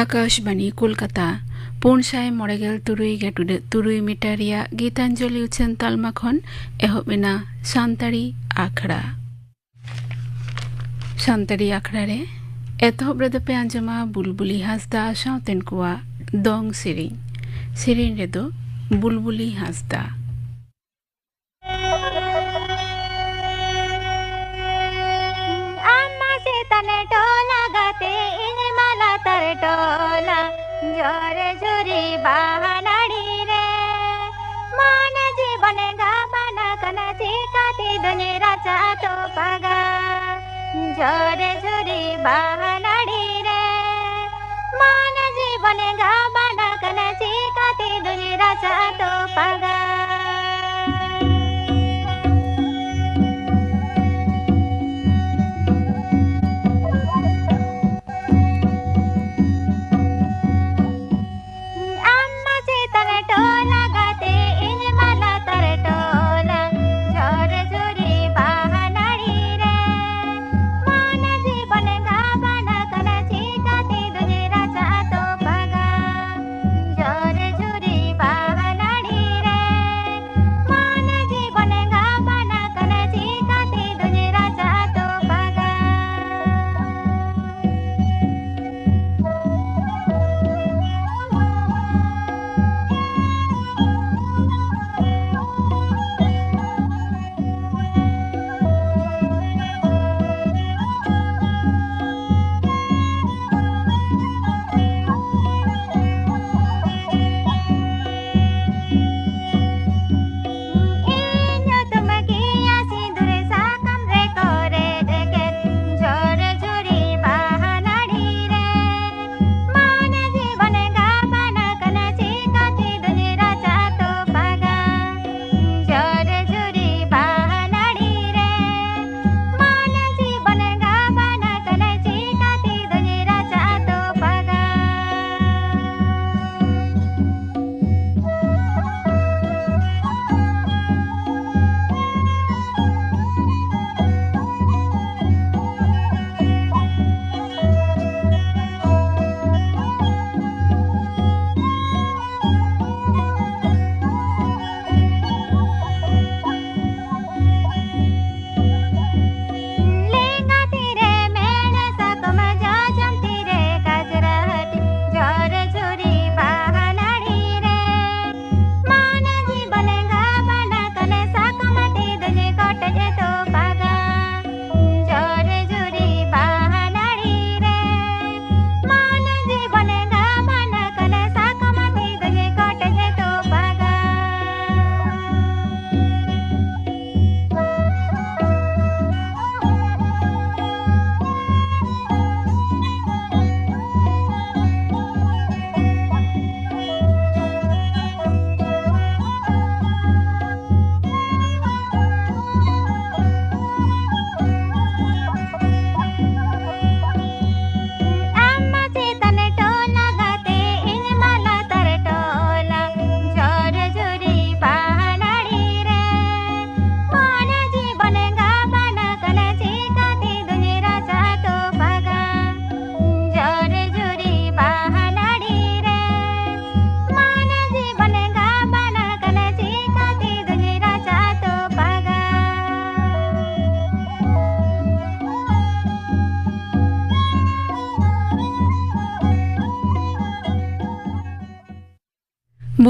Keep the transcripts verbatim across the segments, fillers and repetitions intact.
ᱟᱠᱟᱥᱵᱟᱬᱤ ᱠᱳᱞᱠᱟᱛᱟ, ᱯᱩᱱ ᱥᱟᱭ ᱢᱚᱬᱮ ᱜᱮᱞ ᱛᱩᱨᱩᱭ ᱜᱮᱴᱩᱰᱟᱹᱜ ᱛᱩᱨᱩᱭ ᱢᱤᱴᱟᱨ ᱨᱮᱭᱟᱜ ᱜᱤᱛᱟᱧᱡᱚᱞᱤ ᱩᱪᱷᱟᱹᱱ ᱛᱟᱞᱢᱟ ᱠᱷᱚᱱ ᱮᱦᱚᱵ ᱮᱱᱟ ᱥᱟᱱᱛᱟᱲᱤ ᱟᱠᱷᱲᱟ᱾ ᱥᱟᱱᱛᱟᱲᱤ ᱟᱠᱷᱲᱟ ᱨᱮ ᱮᱛᱚᱦᱚᱵ ᱨᱮᱫᱚ ᱯᱮ ᱟᱸᱡᱚᱢᱟ ᱵᱩᱞᱵᱩᱞᱤ ᱦᱟᱸᱥᱫᱟ ᱥᱟᱶᱛᱮᱱ ᱠᱚᱣᱟᱜ ᱫᱚᱝ ᱥᱮᱨᱮᱧ᱾ ᱥᱮᱨᱮᱧ ᱨᱮᱫᱚ ᱵᱩᱞᱵᱩᱞᱤ ᱦᱟᱸᱥᱫᱟ᱾ ᱟᱢ ᱢᱟ ᱪᱮᱛᱟᱱ ᱴᱚᱞᱟ ᱜᱟᱛᱮ, ᱤᱧ ᱢᱟ ᱞᱟᱛᱟᱨ ᱴᱚᱞᱟ, ᱡᱚᱨ ᱡᱷᱩᱨᱤ ᱵᱟᱦᱟ ᱱᱟᱹᱲᱤ ᱨᱮ᱾ ᱢᱚᱱ ᱡᱤᱵᱚᱱ ᱜᱟᱵᱟᱱ ᱠᱟᱱᱟ, ᱪᱤᱠᱟᱹᱛᱮ ᱫᱩᱧ ᱨᱟᱪᱟ ᱛᱚᱯᱟᱜᱟ? ᱡᱚᱨ ᱡᱷᱩᱨᱤ ᱵᱟᱦᱟ ᱱᱟᱹᱲᱤ ᱨᱮ, ᱢᱚᱱ ᱡᱤᱵᱚᱱ ᱜᱟᱵᱟᱱ ᱠᱟᱱᱟ, ᱪᱤᱠᱟᱹᱛᱮ ᱫᱩᱧ ᱨᱟᱪᱟ ᱛᱚᱯᱟᱜᱟ? ᱟᱢ ᱢᱟ ᱪᱮᱛᱟᱱ ᱴᱚᱞᱟ ᱜᱟᱛᱮ, ᱤᱧ ᱢᱟ ᱞᱟᱛᱟᱨ ᱴᱚᱞᱟ, ᱡᱷᱚᱨ ᱡᱷᱩᱨᱤ ᱵᱟᱦᱟ ᱱᱟᱹᱲᱤ ᱨᱮ, ᱢᱚᱱ ᱡᱤᱵᱚᱱ ᱜᱟᱵᱟᱱ ᱠᱟᱱᱟ, ᱪᱤᱠᱟᱹᱛᱮ ᱫᱩᱧ ᱨᱟᱪᱟ ᱛᱚᱯᱟᱜᱟ? ᱡᱷᱚᱨ ᱡᱷᱩᱨᱤ ᱵᱟᱦᱟ ᱱᱟᱹᱲᱤ ᱨᱮ,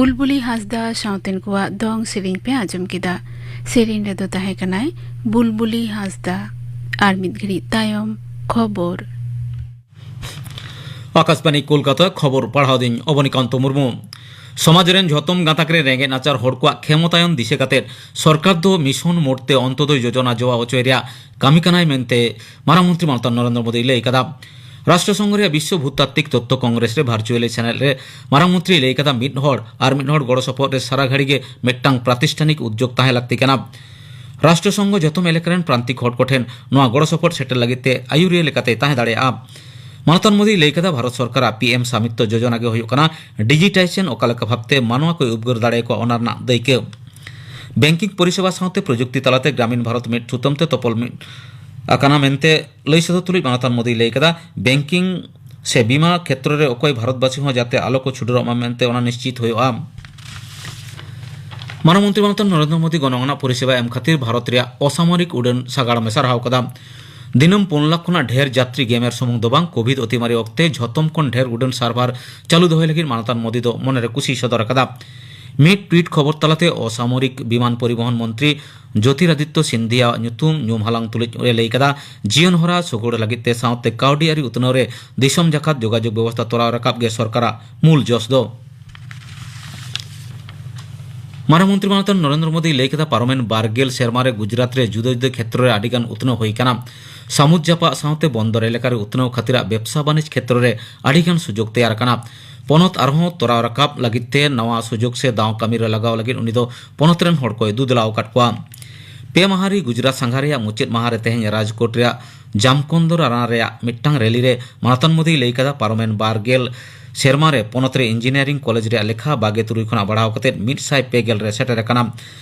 ᱵᱩᱞᱵᱩᱞᱤ ᱦᱟᱸᱥᱫᱟ ᱥᱟᱶᱛᱮᱱ ᱠᱚᱣᱟᱜ ᱫᱚᱝ ᱥᱮᱨᱮᱧ ᱯᱮ ᱟᱸᱡᱚᱢ ᱠᱮᱫᱟ᱾ ᱥᱮᱨᱮᱧ ᱨᱮᱫᱚ ᱛᱟᱦᱮᱸ ᱠᱟᱱᱟᱭ ᱵᱩᱞᱵᱩᱞᱤ ᱦᱟᱸᱥᱫᱟ᱾ ᱟᱨ ᱢᱤᱫ ᱜᱷᱟᱹᱲᱤᱡ ᱛᱟᱭᱚᱢ ᱠᱷᱚᱵᱚᱨ᱾ ᱟᱠᱟᱥᱵᱟᱱᱤ ᱠᱳᱞᱠᱟᱛᱟ, ᱠᱷᱚᱵᱚᱨ ᱯᱟᱲᱦᱟᱣ ᱫᱤᱧ ᱚᱵᱚᱱᱤᱠᱟᱱᱛᱚ ᱢᱩᱨᱢᱩ᱾ ᱥᱚᱢᱟᱡᱽ ᱨᱮᱱ ᱡᱷᱚᱛᱚᱢ ᱜᱟᱸᱛᱟᱠ ᱨᱮ ᱨᱮᱸᱜᱮᱡ ᱱᱟᱪᱟᱨ ᱦᱚᱲ ᱠᱚᱣᱟᱜ ᱠᱷᱮᱢᱚᱛᱟᱭᱚᱱ ᱫᱤᱥᱟᱹ ᱠᱟᱛᱮ ᱥᱚᱨᱠᱟᱨ ᱫᱚ ᱢᱤᱥᱚᱱ ᱢᱳᱰ ᱛᱮ ᱚᱱᱛᱚᱫᱚᱭ ᱡᱳᱡᱚᱱᱟ ᱡᱚᱣᱟ ᱦᱚᱪᱚᱭ ᱨᱮᱭᱟᱜ ᱠᱟᱹᱢᱤ ᱠᱟᱱᱟᱭ ᱢᱮᱱᱛᱮ ᱢᱟᱨᱟᱝ ᱢᱚᱱᱛᱨᱤ ᱢᱟᱱᱚᱛᱟᱱ ᱱᱚᱨᱮᱱᱫᱨᱚ ᱢᱳᱫᱤᱭ ᱞᱟᱹᱭ ᱠᱟᱫᱟ᱾ ᱨᱟᱥᱴᱨᱚ ᱥᱚᱝᱜᱷ ᱨᱮᱭᱟᱜ ᱵᱤᱥᱥᱚ ᱵᱷᱩᱛᱟᱛᱛᱤᱠ ᱛᱚᱛᱛᱚ ᱠᱚᱝᱜᱨᱮᱥ ᱨᱮ ᱵᱷᱟᱨᱪᱩᱭᱟᱞᱤ ᱥᱮᱱᱮᱫ ᱨᱮ ᱢᱟᱨᱟᱝ ᱢᱚᱱᱛᱨᱤᱭ ᱞᱟᱹᱭ ᱠᱟᱫᱟ, ᱢᱤᱫ ᱦᱚᱲ ᱟᱨ ᱢᱤᱫ ᱦᱚᱲ ᱜᱚᱲᱚ ᱥᱚᱯᱚᱦᱚᱫ ᱨᱮ ᱥᱟᱨᱟ ᱜᱷᱟᱹᱲᱤ ᱜᱮ ᱢᱤᱫᱴᱟᱝ ᱯᱨᱟᱛᱤᱥᱴᱷᱟᱱᱤᱠ ᱩᱫᱽᱡᱳᱜᱽ ᱛᱟᱦᱮᱸ ᱞᱟᱹᱠᱛᱤ ᱠᱟᱱᱟ᱾ ᱨᱟᱥᱴᱨᱚ ᱥᱚᱝᱜᱷ ᱡᱚᱛᱚᱢ ᱮᱞᱟᱠᱟ ᱨᱮᱱ ᱯᱨᱟᱱᱛᱤᱠ ᱦᱚᱲ ᱠᱚᱴᱷᱮᱱ ᱱᱚᱣᱟ ᱜᱚᱲᱚ ᱥᱚᱯᱚᱦᱚᱫ ᱥᱮᱴᱮᱨ ᱞᱟᱹᱜᱤᱫ ᱛᱮ ᱟᱹᱭᱩᱨᱤᱭᱟᱹ ᱞᱮᱠᱟᱛᱮ ᱛᱟᱦᱮᱸ ᱫᱟᱲᱮᱭᱟᱜᱼᱟ᱾ ᱢᱟᱱᱚᱛᱟᱱ ᱢᱳᱫᱤᱭ ᱞᱟᱹᱭ ᱠᱟᱫᱟ, ᱵᱷᱟᱨᱚᱛ ᱥᱚᱨᱠᱟᱨᱟᱜ ᱯᱤ ᱮᱢ ᱥᱟᱢᱤᱛᱛᱚ ᱡᱳᱡᱚᱱᱟ ᱜᱮ ᱦᱩᱭᱩᱜ ᱠᱟᱱᱟ ᱰᱤᱡᱤᱴᱟᱭᱡᱮᱥᱚᱱ ᱚᱠᱟ ᱞᱮᱠᱟ ᱵᱷᱟᱵᱛᱮ ᱢᱟᱱᱣᱟ ᱠᱚᱭ ᱩᱯᱠᱟᱹᱨ ᱫᱟᱲᱮᱭᱟᱠᱚᱣᱟ, ᱚᱱᱟ ᱨᱮᱱᱟᱜ ᱫᱟᱹᱭᱠᱟᱹ᱾ ᱵᱮᱝᱠᱤᱝ ᱯᱚᱨᱤᱥᱮᱵᱟ ᱥᱟᱶᱛᱮ ᱯᱨᱚᱡᱩᱠᱛᱤ ᱛᱟᱞᱟᱛᱮ ᱜᱨᱟᱢᱤᱱ ᱵᱷᱟᱨᱚᱛ ᱢᱤᱫ ᱥᱩᱛᱟᱹᱢ ᱛᱮ ᱛᱚᱯᱚᱞ ᱢᱤᱫ ᱟᱠᱟᱱᱟ ᱢᱮᱱᱛᱮ ᱞᱟᱹᱭ ᱥᱚᱫᱚᱨ ᱛᱩᱞᱩᱡ ᱢᱟᱱᱚᱛᱟᱱ ᱢᱳᱫᱤᱭ ᱞᱟᱹᱭ ᱠᱟᱫᱟ, ᱵᱮᱝᱠᱤᱝ ᱥᱮ ᱵᱤᱢᱟ ᱠᱷᱮᱛᱨᱚ ᱨᱮ ᱚᱠᱚᱭ ᱵᱷᱟᱨᱚᱛᱵᱟᱥᱤ ᱦᱚᱸ ᱡᱟᱛᱮ ᱟᱞᱚ ᱠᱚ ᱪᱷᱩᱰᱟᱹᱨᱚᱜ ᱢᱟ ᱢᱮᱱᱛᱮ ᱚᱱᱟ ᱱᱤᱥᱪᱤᱛ ᱦᱩᱭᱩᱜᱼᱟ᱾ ᱢᱟᱨᱟᱝ ᱢᱚᱱᱛᱨᱤ ᱢᱟᱱᱚᱛᱟᱱ ᱱᱚᱨᱮᱱᱫᱨᱚ ᱢᱳᱫᱤ ᱜᱚᱱᱚᱝ ᱟᱱᱟᱜ ᱯᱚᱨᱤᱥᱮᱵᱟ ᱮᱢ ᱠᱷᱟᱹᱛᱤᱨ ᱵᱷᱟᱨᱚᱛ ᱨᱮᱭᱟᱜ ᱚᱥᱟᱢᱚᱨᱤᱠ ᱩᱰᱟᱹᱱ ᱥᱟᱜᱟᱲᱚᱢᱮ ᱥᱟᱨᱦᱟᱣ ᱠᱟᱫᱟ᱾ ᱫᱤᱱᱟᱹᱢ ᱯᱩᱱ ᱞᱟᱠᱷ ᱠᱷᱚᱱᱟᱜ ᱰᱷᱮᱨ ᱡᱟᱛᱨᱤ ᱜᱮᱢᱮᱨ ᱥᱩᱢᱩᱝ ᱫᱚ ᱵᱟᱝ, ᱠᱳᱵᱷᱤᱰ ᱚᱛᱤᱢᱟᱨᱤ ᱚᱠᱛᱮ ᱡᱷᱚᱛᱚᱢ ᱠᱷᱚᱱ ᱰᱷᱮᱨ ᱩᱰᱟᱹᱱ ᱥᱟᱨᱵᱷᱟᱨ ᱪᱟᱹᱞᱩ ᱫᱚᱦᱚᱭ ᱞᱟᱹᱜᱤᱫ ᱢᱟᱱᱚᱛᱟᱱ ᱢᱳᱫᱤ ᱫᱚ ᱢᱚᱱᱮᱨᱮ ᱠᱩᱥᱤᱭ ᱥᱚᱫᱚᱨ ᱟᱠᱟᱫᱟ᱾ ᱢᱤᱫ ᱴᱩᱭᱤᱴ ᱠᱷᱚᱵᱚᱨ ᱛᱟᱞᱟᱛᱮ ᱚᱥᱟᱢᱚᱨᱤᱠ ᱵᱤᱢᱟᱱ ᱯᱚᱨᱤᱵᱚᱦᱚᱱ ᱢᱚᱱᱛᱨᱤ ᱡᱳᱛᱤᱨᱟᱫᱤᱛᱭᱚ ᱥᱤᱱᱫᱷᱤᱭᱟᱣᱟᱜ ᱧᱩᱛᱩᱢ ᱧᱩᱢ ᱦᱟᱞᱟᱝ ᱛᱩᱞᱩᱡ ᱮ ᱞᱟᱹᱭ ᱠᱟᱫᱟ, ᱡᱤᱭᱚᱱ ᱦᱚᱨᱟ ᱥᱩᱜᱩᱲ ᱞᱟᱹᱜᱤᱫ ᱛᱮ ᱥᱟᱶᱛᱮ ᱠᱟᱹᱣᱰᱤ ᱟᱹᱨᱤ ᱩᱛᱱᱟᱹᱣ ᱨᱮ ᱫᱤᱥᱚᱢ ᱡᱟᱠᱟᱛ ᱡᱳᱜᱟᱡᱳᱜᱽ ᱵᱮᱵᱚᱥᱛᱷᱟ ᱛᱚᱨᱟᱣ ᱨᱟᱠᱟᱵ ᱜᱮ ᱥᱚᱨᱠᱟᱨᱟᱜ ᱢᱩᱞ ᱡᱚᱥ ᱫᱚ᱾ ᱢᱟᱨᱟᱝ ᱢᱚᱱᱛᱨᱤ ᱢᱟᱱᱚᱛᱟᱱ ᱱᱚᱨᱮᱱᱫᱨᱚ ᱢᱳᱫᱤᱭ ᱞᱟᱹᱭ ᱠᱮᱫᱟ, ᱯᱟᱨᱚᱢᱮᱱ ᱵᱟᱨ ᱜᱮᱞ ᱥᱮᱨᱢᱟ ᱨᱮ ᱜᱩᱡᱽᱨᱟᱴ ᱨᱮ ᱡᱩᱫᱟᱹ ᱡᱩᱫᱟᱹ ᱠᱷᱮᱛᱨᱚ ᱨᱮ ᱟᱹᱰᱤ ᱜᱟᱱ ᱩᱛᱱᱟᱹᱣ ᱦᱩᱭ ᱟᱠᱟᱱᱟ᱾ ᱥᱟᱹᱢᱩᱫ ᱡᱟᱯᱟᱜ ᱥᱟᱶᱛᱮ ᱵᱚᱱᱫᱚᱨ ᱮᱞᱟᱠᱟ ᱨᱮ ᱩᱛᱱᱟᱹᱣ ᱠᱷᱟᱹᱛᱤᱨᱟᱜ ᱵᱮᱵᱽᱥᱟ ᱵᱟᱹᱱᱤᱡᱽ ᱠᱷᱮᱛᱨᱚ ᱨᱮ ᱟᱹᱰᱤ ᱜᱟᱱ ᱥᱩᱡᱳᱜᱽ ᱛᱮᱭᱟᱨ ᱟᱠᱟᱱᱟ᱾ ᱯᱚᱱᱚᱛ ᱟᱨᱦᱚᱸ ᱛᱚᱨᱟᱣ ᱨᱟᱠᱟᱵ ᱞᱟᱹᱜᱤᱫ ᱛᱮ ᱱᱟᱣᱟ ᱥᱩᱡᱳᱜᱽ ᱥᱮ ᱫᱟᱣ ᱠᱟᱹᱢᱤ ᱨᱮ ᱞᱟᱜᱟᱣ ᱞᱟᱹᱜᱤᱫ ᱩᱱᱤ ᱫᱚ ᱯᱚᱱᱚᱛ ᱨᱮᱱ ᱦᱚᱲ ᱠᱚᱭ ᱫᱩᱫᱽᱞᱟᱣ ᱟᱠᱟᱫ ᱠᱚᱣᱟ᱾ ᱯᱮ ᱢᱟᱦᱟ ᱨᱮ ᱜᱩᱡᱽᱨᱟᱴ ᱥᱟᱸᱜᱷᱟᱨ ᱨᱮᱭᱟᱜ ᱢᱩᱪᱟᱹᱫ ᱢᱟᱦᱟ ᱨᱮ ᱛᱮᱦᱮᱧ ᱨᱟᱡᱽᱠᱳᱴ ᱨᱮᱭᱟᱜ ᱡᱟᱢᱠᱚᱱᱫᱚᱨ ᱟᱨᱟᱱ ᱨᱮᱭᱟᱜ ᱢᱤᱫᱴᱟᱝ ᱨᱮᱞᱤ ᱨᱮ ᱢᱟᱱᱚᱛᱟᱱ ᱢᱳᱫᱤᱭ ᱞᱟᱹᱭ ᱠᱟᱫᱟ, ᱯᱟᱨᱚᱢᱮᱱ ᱵᱟᱨ ᱜᱮᱞ ᱥᱮᱨᱢᱟ ᱨᱮ ᱯᱚᱱᱚᱛ ᱨᱮ ᱤᱧᱡᱤᱱᱤᱭᱟᱨᱤᱝ ᱠᱚᱞᱮᱡᱽ ᱨᱮᱭᱟᱜ ᱞᱮᱠᱷᱟ ᱵᱟᱜᱮ ᱛᱩᱨᱩᱭ ᱠᱷᱚᱱᱟᱜ ᱵᱟᱲᱦᱟᱣ ᱠᱟᱛᱮ ᱢᱤᱫ ᱥᱟᱭ ᱯᱮ ᱜᱮᱞ ᱨᱮ ᱥᱮᱴᱮᱨ ᱟᱠᱟᱱᱟ᱾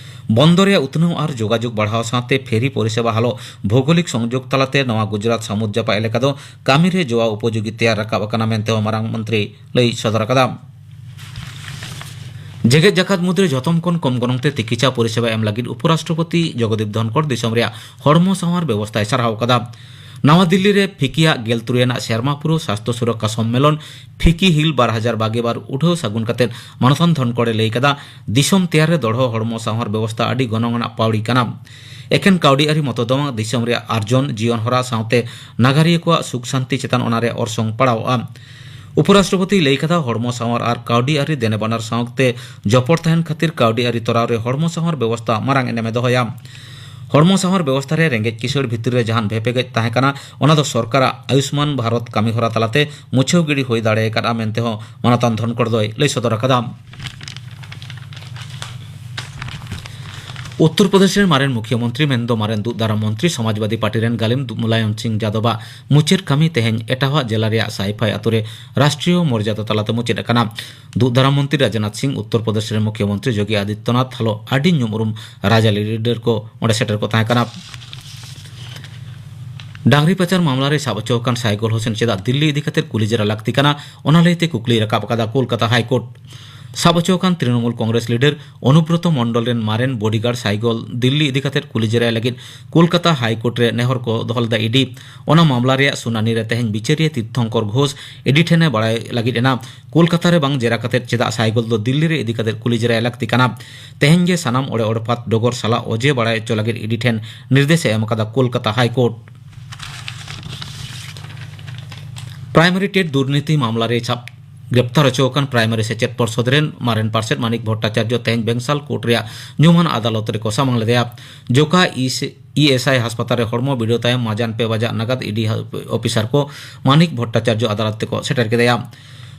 ᱵᱚᱱᱫᱚᱨ ᱨᱮᱭᱟᱜ ᱩᱛᱱᱟᱹᱣ ᱟᱨ ᱡᱳᱜᱟᱡᱳᱜᱽ ᱵᱟᱲᱦᱟᱣ ᱥᱟᱶᱛᱮ ᱯᱷᱮᱨᱤ ᱯᱚᱨᱤᱥᱮᱵᱟ ᱦᱟᱞᱚ ᱵᱷᱳᱜᱳᱞᱤᱠ ᱥᱚᱝᱡᱳᱜᱽ ᱛᱟᱞᱟᱛᱮ ᱱᱚᱣᱟ ᱜᱩᱡᱽᱨᱟᱴ ᱥᱟᱹᱢᱩᱫ ᱡᱟᱯᱟᱜ ᱮᱞᱟᱠᱟ ᱫᱚ ᱠᱟᱹᱢᱤ ᱨᱮ ᱡᱚᱣᱟᱣ ᱩᱯᱚᱡᱳᱜᱤ ᱛᱮᱭᱟᱨ ᱨᱟᱠᱟᱵ ᱟᱠᱟᱱᱟ ᱢᱮᱱᱛᱮ ᱦᱚᱸ ᱢᱟᱨᱟᱝ ᱢᱚᱱᱛᱨᱤ ᱞᱟᱹᱭ ᱥᱚᱫᱚᱨ ᱟᱠᱟᱫᱟ᱾ ᱡᱮᱜᱮᱛ ᱡᱟᱠᱟᱛ ᱢᱩᱫᱽᱨᱮ ᱡᱷᱚᱛᱚᱢ ᱠᱷᱚᱱ ᱠᱚᱢ ᱜᱚᱱᱚᱝ ᱛᱮ ᱛᱤᱠᱤᱪᱷᱟ ᱯᱚᱨᱤᱥᱮᱵᱟ ᱮᱢ ᱞᱟᱹᱜᱤᱫ ᱩᱯᱚᱨᱟᱥᱴᱨᱚᱯᱚᱛᱤ ᱡᱚᱜᱚᱫᱤᱯ ᱫᱷᱚᱱᱠᱚᱨ ᱫᱤᱥᱚᱢ ᱨᱮᱭᱟᱜ ᱦᱚᱲᱢᱚ ᱥᱟᱶᱟᱨ ᱵᱮᱵᱚᱥᱛᱷᱟᱭ ᱥᱟᱨᱦᱟᱣ ᱟᱠᱟᱫᱟ᱾ ᱱᱟᱣᱟ ᱫᱤᱞᱞᱤ ᱨᱮ ᱯᱷᱤᱠᱤ ᱟᱜ ᱜᱮᱞ ᱛᱩᱨᱩᱭ ᱟᱱᱟᱜ ᱥᱮᱨᱢᱟ ᱯᱩᱨᱟᱹᱣ ᱥᱟᱥᱛᱷᱚ ᱥᱩᱨᱚᱠᱠᱷᱟ ᱥᱚᱢᱢᱮᱞᱚᱱ ᱯᱷᱤᱠᱤ ᱦᱤᱞ ᱵᱟᱨ ᱦᱟᱡᱟᱨ ᱵᱟᱜᱮ ᱵᱟᱨ ᱩᱰᱷᱟᱹᱣ ᱥᱟᱹᱜᱩᱱ ᱠᱟᱛᱮ ᱢᱟᱱᱚᱛᱟᱱ ᱫᱷᱚᱱᱠᱚᱲ ᱮ ᱞᱟᱹᱭ ᱠᱟᱫᱟ, ᱫᱤᱥᱚᱢ ᱛᱮᱭᱟᱨ ᱨᱮ ᱫᱚᱲᱦᱚ ᱦᱚᱲᱢᱚ ᱥᱟᱶᱟᱨ ᱵᱮᱵᱚᱥᱛᱷᱟ ᱟᱹᱰᱤ ᱜᱚᱱᱚᱝ ᱟᱱᱟᱜ ᱯᱟᱹᱣᱲᱤ ᱠᱟᱱᱟ᱾ ᱮᱠᱮᱱ ᱠᱟᱹᱣᱰᱤ ᱟᱹᱨᱤ ᱢᱚᱛᱚ ᱫᱚ ᱵᱟᱝ, ᱫᱤᱥᱚᱢ ᱨᱮᱭᱟᱜ ᱟᱨᱡᱚᱱ, ᱡᱤᱭᱚᱱ ᱦᱚᱨᱟ ᱥᱟᱶᱛᱮ ᱱᱟᱜᱟᱨᱤᱭᱟᱹ ᱠᱚᱣᱟᱜ ᱥᱩᱠ ᱥᱟᱱᱛᱤ ᱪᱮᱛᱟᱱ ᱚᱱᱟ ᱨᱮᱭᱟᱜ ᱚᱨᱥᱚᱝ ᱯᱟᱲᱟᱣᱜᱼᱟ᱾ ᱩᱯᱚᱨᱟᱥᱴᱨᱚᱯᱚᱛᱤᱭ ᱞᱟᱹᱭ ᱠᱟᱫᱟ, ᱦᱚᱲᱢᱚ ᱥᱟᱶᱟᱨ ᱟᱨ ᱠᱟᱹᱣᱰᱤ ᱟᱹᱨᱤ ᱫᱮᱱᱮᱵᱟᱱᱟᱨ ᱥᱟᱶᱛᱮ ᱡᱚᱯᱚᱲ ᱛᱟᱦᱮᱱ ᱠᱷᱟᱹᱛᱤᱨ ᱠᱟᱹᱣᱰᱤ ᱟᱹᱨᱤ ᱛᱚᱨᱟᱣ ᱨᱮ ᱦᱚᱲᱢᱚ ᱥᱟᱶᱟᱨ ᱵᱮᱵᱚᱥᱛᱷᱟ ᱢᱟᱨᱟᱝ ᱮᱱᱮᱢ ᱮ ᱫᱚᱦᱚᱭᱟ᱾ ᱦᱚᱲᱢᱚ ᱥᱟᱶᱟᱨ ᱵᱮᱵᱚᱥᱛᱷᱟ ᱨᱮ ᱨᱮᱸᱜᱮᱡ ᱠᱤᱥᱟᱹᱬ ᱵᱷᱤᱛᱤᱨ ᱨᱮ ᱡᱟᱦᱟᱱ ᱵᱷᱮᱯᱮᱜᱮᱡ ᱛᱟᱦᱮᱸ ᱠᱟᱱᱟ, ᱚᱱᱟ ᱫᱚ ᱥᱚᱨᱠᱟᱨᱟᱜ ᱟᱭᱩᱥᱢᱟᱱ ᱵᱷᱟᱨᱚᱛ ᱠᱟᱹᱢᱤᱦᱚᱨᱟ ᱛᱟᱞᱟᱛᱮ ᱢᱩᱪᱷᱟᱹᱣ ᱜᱤᱰᱤ ᱦᱩᱭ ᱫᱟᱲᱮ ᱟᱠᱟᱫᱼᱟ ᱢᱮᱱᱛᱮ ᱦᱚᱸ ᱢᱟᱱᱚᱛᱟᱱ ᱫᱷᱚᱱᱠᱚᱲ ᱫᱚᱭ ᱞᱟᱹᱭ ᱥᱚᱫᱚᱨ ᱟᱠᱟᱫᱟ᱾ ᱩᱛᱛᱚᱨ ᱯᱨᱚᱫᱮᱥ ᱨᱮᱱ ᱢᱟᱨᱮᱱ ᱢᱩᱠᱷᱭᱟᱹ ᱢᱚᱱᱛᱨᱤ ᱢᱮᱱᱫᱚ ᱢᱟᱨᱮᱱ ᱫᱩᱜ ᱫᱟᱨᱟᱢ ᱢᱚᱱᱛᱨᱤ ᱥᱚᱢᱟᱡᱽᱵᱟᱫᱤ ᱯᱟᱨᱴᱤ ᱨᱮᱱ ᱜᱟᱹᱞᱤᱢ ᱫᱩ-, ᱢᱩᱞᱟᱭᱚᱢ ᱥᱤᱝ ᱡᱟᱫᱚᱵᱟᱜ ᱢᱩᱪᱟᱹᱫ ᱠᱟᱹᱢᱤ ᱛᱮᱦᱮᱧ ᱮᱴᱟᱣᱟ ᱡᱮᱞᱟ ᱨᱮᱭᱟᱜ ᱥᱟᱭᱯᱷᱟᱭ ᱟᱛᱳ ᱨᱮ ᱨᱟᱥᱴᱨᱤᱭᱚ ᱢᱚᱨᱡᱟᱫᱟ ᱛᱟᱞᱟᱛᱮ ᱢᱩᱪᱟᱹᱫ ᱟᱠᱟᱱᱟ᱾ ᱫᱩᱜ ᱫᱟᱨᱟᱢ ᱢᱚᱱᱛᱨᱤ ᱨᱟᱡᱽᱱᱟᱛᱷ ᱥᱤᱝ, ᱩᱛᱛᱚᱨ ᱯᱨᱚᱫᱮᱥ ᱨᱮᱱ ᱢᱩᱠᱷᱭᱟᱹ ᱢᱚᱱᱛᱨᱤ ᱡᱳᱜᱤ ᱟᱫᱤᱛᱭᱚᱱᱟᱛᱷ ᱦᱟᱞᱚ ᱟᱹᱰᱤ ᱧᱩᱢ ᱩᱨᱩᱢ ᱨᱟᱡᱽᱟᱹᱨᱤ ᱞᱤᱰᱟᱨ ᱠᱚ ᱚᱸᱰᱮ ᱥᱮᱴᱮᱨ ᱠᱚ ᱛᱟᱦᱮᱸ ᱠᱟᱱᱟ᱾ ᱰᱟᱝᱨᱤ ᱯᱟᱪᱟᱨ ᱢᱟᱢᱞᱟ ᱨᱮ ᱥᱟᱵ ᱦᱚᱪᱚ ᱟᱠᱟᱱ ᱥᱟᱭᱜᱚᱞ ᱦᱳᱥᱮᱱ ᱪᱮᱫᱟᱜ ᱫᱤᱞᱞᱤ ᱤᱫᱤ ᱠᱟᱛᱮ ᱠᱩᱞᱤ ᱡᱮᱨᱟ ᱞᱟᱹᱠᱛᱤ ᱠᱟᱱᱟ, ᱚᱱᱟ ᱞᱟᱹᱭᱛᱮ ᱠᱩᱠᱞᱤᱭ ᱨᱟᱠᱟᱵ ᱟᱠᱟᱫᱟ ᱠᱳᱞᱠᱟᱛᱟ ᱦᱟᱭ ᱠᱳᱨᱴ᱾ ᱥᱟᱵ ᱦᱚᱪᱚ ᱟᱠᱟᱱ ᱛᱨᱤᱱᱚᱢᱩᱞ ᱠᱚᱝᱜᱨᱮᱥ ᱞᱤᱰᱟᱨ ᱚᱱᱩᱵᱨᱚᱛᱚ ᱢᱚᱱᱰᱚᱞ ᱨᱮᱱ ᱢᱟᱨᱮᱱ ᱵᱚᱰᱤᱜᱟᱨᱰ ᱥᱟᱭᱜᱚᱞ ᱫᱤᱞᱞᱤ ᱤᱫᱤ ᱠᱟᱛᱮ ᱠᱩᱞᱤ ᱡᱮᱨᱟᱭ ᱞᱟᱹᱜᱤᱫ ᱠᱳᱞᱠᱟᱛᱟ ᱦᱟᱭ ᱠᱳᱨᱴ ᱨᱮ ᱱᱮᱦᱚᱨ ᱠᱚ ᱫᱚᱦᱚ ᱞᱮᱫᱟ ᱤᱰᱤ᱾ ᱚᱱᱟ ᱢᱟᱢᱞᱟ ᱨᱮᱭᱟᱜ ᱥᱩᱱᱟᱱᱤ ᱨᱮ ᱛᱮᱦᱮᱧ ᱵᱤᱪᱟᱹᱨᱤᱭᱟᱹ ᱛᱤᱨᱛᱷᱚᱝᱠᱚᱨ ᱜᱷᱳᱥ ᱤᱰᱤ ᱴᱷᱮᱱ ᱮ ᱵᱟᱲᱟᱭ ᱞᱟᱹᱜᱤᱫ ᱮᱱᱟ, ᱠᱳᱞᱠᱟᱛᱟ ᱨᱮ ᱵᱟᱝ ᱡᱮᱨᱟ ᱠᱟᱛᱮ ᱪᱮᱫᱟᱜ ᱥᱟᱭᱜᱚᱞ ᱫᱚ ᱫᱤᱞᱞᱤ ᱨᱮ ᱤᱫᱤ ᱠᱟᱛᱮ ᱠᱩᱞᱤ ᱡᱮᱨᱟᱭ ᱞᱟᱹᱠᱛᱤ ᱠᱟᱱᱟ᱾ ᱛᱮᱦᱮᱧ ᱜᱮ ᱥᱟᱱᱟᱢ ᱚᱲᱮ ᱚᱲᱯᱟᱛ ᱰᱚᱜᱚᱨ ᱥᱟᱞᱟᱜ ᱚᱡᱮ ᱵᱟᱲᱟᱭ ᱦᱚᱪᱚ ᱞᱟᱹᱜᱤᱫ ᱤᱰᱤ ᱴᱷᱮᱱ ᱱᱤᱨᱫᱮᱥ ᱮ ᱮᱢ ᱟᱠᱟᱫᱟ Kolkata high court. Primary TET ᱫᱩᱨᱱᱤᱛᱤ ᱢᱟᱢᱞᱟ ᱨᱮ ᱥᱟᱵ ᱜᱨᱮᱯᱛᱟᱨ ᱦᱚᱪᱚ ᱟᱠᱟᱱ ᱯᱨᱟᱭᱢᱟᱨᱤ ᱥᱮᱪᱮᱫ ᱯᱚᱨᱥᱚᱫ ᱨᱮᱱ ᱢᱟᱨᱮᱱ ᱯᱟᱨᱥᱮᱛ ᱢᱟᱱᱤᱠ ᱵᱷᱚᱴᱴᱟᱪᱟᱨᱡᱚ ᱛᱮᱦᱮᱧ ᱵᱮᱝᱥᱟᱞ ᱠᱳᱨᱴ ᱨᱮᱭᱟᱜ ᱧᱩᱢᱟᱱ ᱟᱫᱟᱞᱚᱛ ᱨᱮᱠᱚ ᱥᱟᱢᱟᱝ ᱞᱮᱫᱮᱭᱟ᱾ Joka E C E S I ᱦᱟᱥᱯᱟᱛᱟᱞ ᱨᱮ ᱦᱚᱲᱢᱚ ᱵᱤᱰᱟᱹᱣ ᱛᱟᱭᱚᱢ ᱢᱟᱡᱟᱱ ᱯᱮ ᱵᱟᱡᱟᱜ ᱱᱟᱜᱟᱫ ᱤᱰᱤ ᱚᱯᱷᱤᱥᱟᱨ ᱠᱚ ᱢᱟᱱᱤᱠ ᱵᱷᱚᱴᱴᱟᱪᱟᱨᱡᱚ ᱟᱫᱟᱞᱚᱛ ᱛᱮᱠᱚ ᱥᱮᱴᱮᱨ ᱠᱮᱫᱮᱭᱟ᱾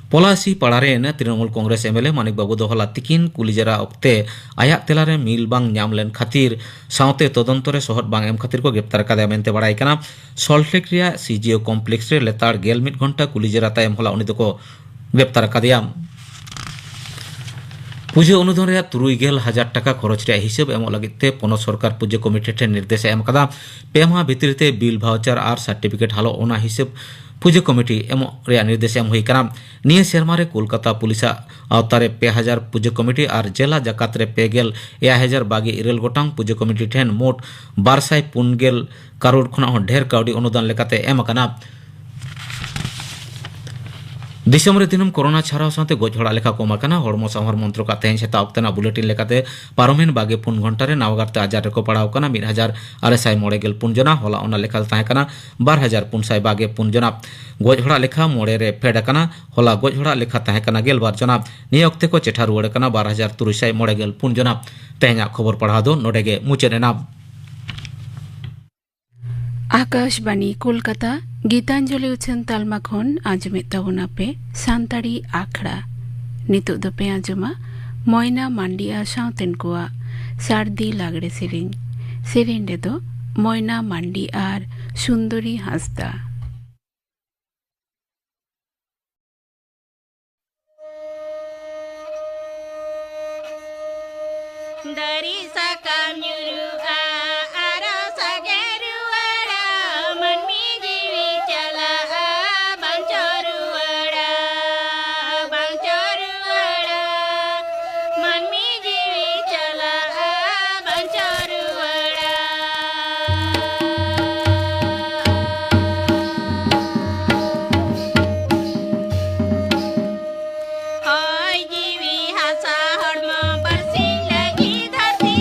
ᱯᱚᱞᱟᱥᱤ ᱯᱟᱲᱟ ᱨᱮᱱ Trinamool Congress M L A Manik ᱵᱟᱹᱵᱩ ᱫᱚ ᱦᱚᱞᱟ ᱛᱤᱠᱤᱱ ᱠᱩᱞᱤ ᱡᱮᱨᱟ ᱚᱠᱛᱮ ᱟᱭᱟᱜ ᱛᱮᱞᱟ ᱨᱮ ᱢᱤᱞ ᱵᱟᱝ ᱧᱟᱢ ᱞᱮᱱ ᱠᱷᱟᱹᱛᱤᱨ ᱥᱟᱶᱛᱮ ᱛᱚᱫᱚᱱᱛᱚ ᱨᱮ ᱥᱚᱦᱚᱫ ᱵᱟᱝ ᱮᱢ ᱠᱷᱟᱹᱛᱤᱨ ᱠᱚ ᱜᱨᱮᱯᱛᱟᱨ ᱟᱠᱟᱫᱮᱭᱟ ᱢᱮᱱᱛᱮ ᱵᱟᱲᱟᱭ ᱠᱟᱱᱟ᱾ ᱥᱚᱞᱴᱞᱮᱠ ᱨᱮᱭᱟᱜ ᱥᱤ ᱡᱤ ᱳ ᱠᱚᱢᱯᱞᱮᱠᱥ ᱨᱮ ᱞᱮᱛᱟᱲ ᱜᱮᱞ ᱢᱤᱫ ᱜᱷᱚᱱᱴᱟ ᱠᱩᱞᱤ ᱡᱮᱨᱟ ᱛᱟᱭᱚᱢ ᱦᱚᱞᱟ ᱩᱱᱤ ᱫᱚᱠᱚ ᱜᱨᱮᱯᱛᱟᱨ ᱟᱠᱟᱫᱮᱭᱟ᱾ ᱯᱩᱡᱟᱹ ᱚᱱᱩᱫᱷᱟᱱ ᱨᱮᱭᱟᱜ ᱛᱩᱨᱩᱭ ᱜᱮᱞ ᱦᱟᱡᱟᱨ ᱴᱟᱠᱟ ᱠᱷᱚᱨᱚᱪ ᱨᱮᱭᱟᱜ ᱦᱤᱥᱟᱹᱵ ᱮᱢᱚᱜ ᱞᱟᱹᱜᱤᱫ ᱛᱮ ᱯᱚᱱᱚᱛ ᱥᱚᱨᱠᱟᱨ ᱯᱩᱡᱟᱹ ᱠᱚᱢᱤᱴᱤ ᱴᱷᱮᱱ ᱱᱤᱨᱫᱮᱥ ᱮ ᱮᱢ ᱟᱠᱟᱫᱟ᱾ ᱯᱮ ᱢᱟᱦᱟ ᱵᱷᱤᱛᱤᱨ ᱛᱮ ᱵᱤᱞ, ᱵᱷᱟᱣᱪᱟᱨ ᱟᱨ ᱥᱟᱨᱴᱤᱯᱷᱤᱠᱮᱴ ᱦᱟᱞᱚ ᱚᱱᱟ ᱦᱤᱥᱟᱹᱵ ᱯᱩᱡᱟᱹ ᱠᱚᱢᱤᱴᱤ ᱮᱢᱚᱜ ᱨᱮᱭᱟᱜ ᱱᱤᱨᱫᱮᱥ ᱮᱢ ᱦᱩᱭ ᱟᱠᱟᱱᱟ᱾ ᱱᱤᱭᱟᱹ ᱥᱮᱨᱢᱟ ᱨᱮ ᱠᱳᱞᱠᱟᱛᱟ ᱯᱩᱞᱤᱥᱟᱜ ᱟᱣᱛᱟ ᱨᱮ ᱯᱮ ᱦᱟᱡᱟᱨ ᱯᱩᱡᱟᱹ ᱠᱚᱢᱤᱴᱤ ᱟᱨ ᱡᱮᱞᱟ ᱡᱟᱠᱟᱛ ᱨᱮ ᱯᱮ ᱜᱮᱞ ᱮᱭᱟᱭ ᱦᱟᱡᱟᱨ ᱵᱟᱜᱮ ᱤᱨᱟᱹᱞ ᱜᱚᱴᱟᱝ ᱯᱩᱡᱟᱹ ᱠᱚᱢᱤᱴᱤ ᱴᱷᱮᱱ ᱢᱳᱴ ᱵᱟᱨ ᱥᱟᱭ ᱯᱩᱱ ᱜᱮᱞ ᱠᱟᱨᱳᱲ ᱠᱷᱚᱱᱟᱜ ᱦᱚᱸ ᱰᱷᱮᱨ ᱠᱟᱹᱣᱰᱤ ᱚᱱᱩᱫᱟᱱ ᱞᱮᱠᱟᱛᱮ ᱮᱢ ᱟᱠᱟᱱᱟ᱾ ᱫᱤᱥᱚᱢ ᱨᱮ ᱫᱤᱱᱟᱹᱢ ᱠᱳᱨᱳᱱᱟ ᱪᱷᱟᱨᱟᱣ ᱥᱟᱶᱛᱮ ᱜᱚᱡ ᱦᱚᱲᱟᱜ ᱞᱮᱠᱷᱟ ᱠᱚᱢ ᱟᱠᱟᱱᱟ᱾ ᱦᱚᱲᱢᱚ ᱥᱟᱶᱟᱨ ᱢᱚᱱᱛᱨᱚᱠᱟᱜ ᱛᱮᱦᱮᱧ ᱥᱮᱛᱟᱜ ᱚᱠᱛᱮᱱᱟᱜ ᱵᱩᱞᱮᱴᱤᱱ ᱞᱮᱠᱟᱛᱮ ᱯᱟᱨᱚᱢᱮᱱ ᱵᱟᱜᱮ ᱯᱩᱱ ᱜᱷᱚᱱᱴᱟ ᱨᱮ ᱱᱟᱣᱟ ᱜᱟᱨᱛᱮ ᱟᱡᱟᱨ ᱨᱮᱠᱚ ᱯᱟᱲᱟᱣ ᱟᱠᱟᱱᱟ ᱢᱤᱫ ᱦᱟᱡᱟᱨ ᱟᱨᱮ ᱥᱟᱭ ᱢᱚᱬᱮ ᱜᱮᱞ ᱯᱩᱱ ᱡᱚᱱᱟ᱾ ᱦᱚᱞᱟ ᱚᱱᱟ ᱞᱮᱠᱷᱟ ᱫᱚ ᱛᱟᱦᱮᱸ ᱠᱟᱱᱟ ᱵᱟᱨ ᱦᱟᱡᱟᱨ ᱯᱩᱱ ᱥᱟᱭ ᱵᱟᱜᱮ ᱯᱩᱱ ᱡᱚᱱᱟ᱾ ᱜᱚᱡ ᱦᱚᱲᱟᱜ ᱞᱮᱠᱷᱟ ᱢᱚᱬᱮ ᱨᱮ ᱯᱷᱮᱰ ᱟᱠᱟᱱᱟ᱾ ᱦᱚᱞᱟ ᱜᱚᱡ ᱦᱚᱲᱟᱜ ᱞᱮᱠᱷᱟ ᱛᱟᱦᱮᱸ ᱠᱟᱱᱟ ᱜᱮᱞ ᱵᱟᱨ ᱡᱚᱱᱟ᱾ ᱱᱤᱭᱟᱹ ᱚᱠᱛᱮ ᱠᱚ ᱪᱮᱴᱷᱟ ᱨᱩᱣᱟᱹᱲ ᱟᱠᱟᱱᱟ ᱵᱟᱨ ᱦᱟᱡᱟᱨ ᱛᱩᱨᱩᱭ ᱥᱟᱭ ᱢᱚᱬᱮ ᱜᱮᱞ ᱯᱩᱱ ᱡᱚᱱᱟ᱾ ᱛᱮᱦᱮᱧᱟᱜ ᱠᱷᱚᱵᱚᱨ ᱯᱟᱲᱦᱟᱣ ᱫᱚ ᱱᱚᱰᱮ ᱜᱮ ᱢᱩᱪᱟᱹᱫ ᱮᱱᱟ᱾ ᱟᱠᱟᱥᱵᱟᱬᱤ ᱠᱳᱞᱠᱟᱛᱟ᱾ ᱜᱤᱛᱟᱧᱡᱚᱞᱤ ᱩᱪᱷᱟᱹᱱ ᱛᱟᱞᱢᱟ ᱠᱷᱚᱱ ᱟᱸᱡᱚᱢᱮᱫ ᱛᱟᱵᱚᱱᱟ ᱯᱮ ᱥᱟᱱᱛᱟᱲᱤ ᱟᱠᱷᱲᱟ᱾ ᱱᱤᱛᱚᱜ ᱫᱚᱯᱮ ᱟᱸᱡᱚᱢᱟ ᱢᱚᱭᱱᱟ ᱢᱟᱱᱰᱤ ᱟᱨ ᱥᱟᱶᱛᱮᱱ ᱠᱚᱣᱟᱜ ᱥᱟᱨᱫᱤ ᱞᱟᱜᱽᱲᱮ ᱥᱮᱨᱮᱧ᱾ ᱥᱮᱨᱮᱧ ᱨᱮᱫᱚ ᱢᱚᱭᱱᱟ ᱢᱟᱱᱰᱤ ᱟᱨ ᱥᱩᱱᱫᱚᱨᱤ ᱦᱟᱸᱥᱫᱟ᱾ ᱫᱟᱨᱮ ᱥᱟᱠᱟᱢ ᱧᱩᱨᱩᱜᱼᱟ, ᱟᱨᱚ ᱥᱟᱜᱮ ᱨᱩᱣᱟᱹᱲᱟ, ᱢᱟᱹᱱᱢᱤ ᱡᱤᱣᱤ ᱪᱟᱞᱟᱜᱼᱟ, ᱵᱟᱧᱪᱟᱣ ᱨᱩᱣᱟᱹᱲᱟ, ᱵᱟᱧᱪᱟᱣ ᱨᱩᱣᱟᱹᱲᱟ, ᱢᱟᱹᱱᱢᱤ ᱡᱤᱣᱤ ᱪᱟᱞᱟᱜᱼᱟ, ᱵᱟᱧᱪᱟᱣ ᱨᱩᱣᱟᱹᱲᱟ᱾ ᱦᱚᱭ ᱡᱤᱣᱤ ᱦᱟᱥᱟ ᱦᱚᱲᱢᱚ ᱵᱟᱨᱥᱤᱧ ᱞᱟᱹᱜᱤᱫ ᱫᱷᱟᱹᱨᱛᱤ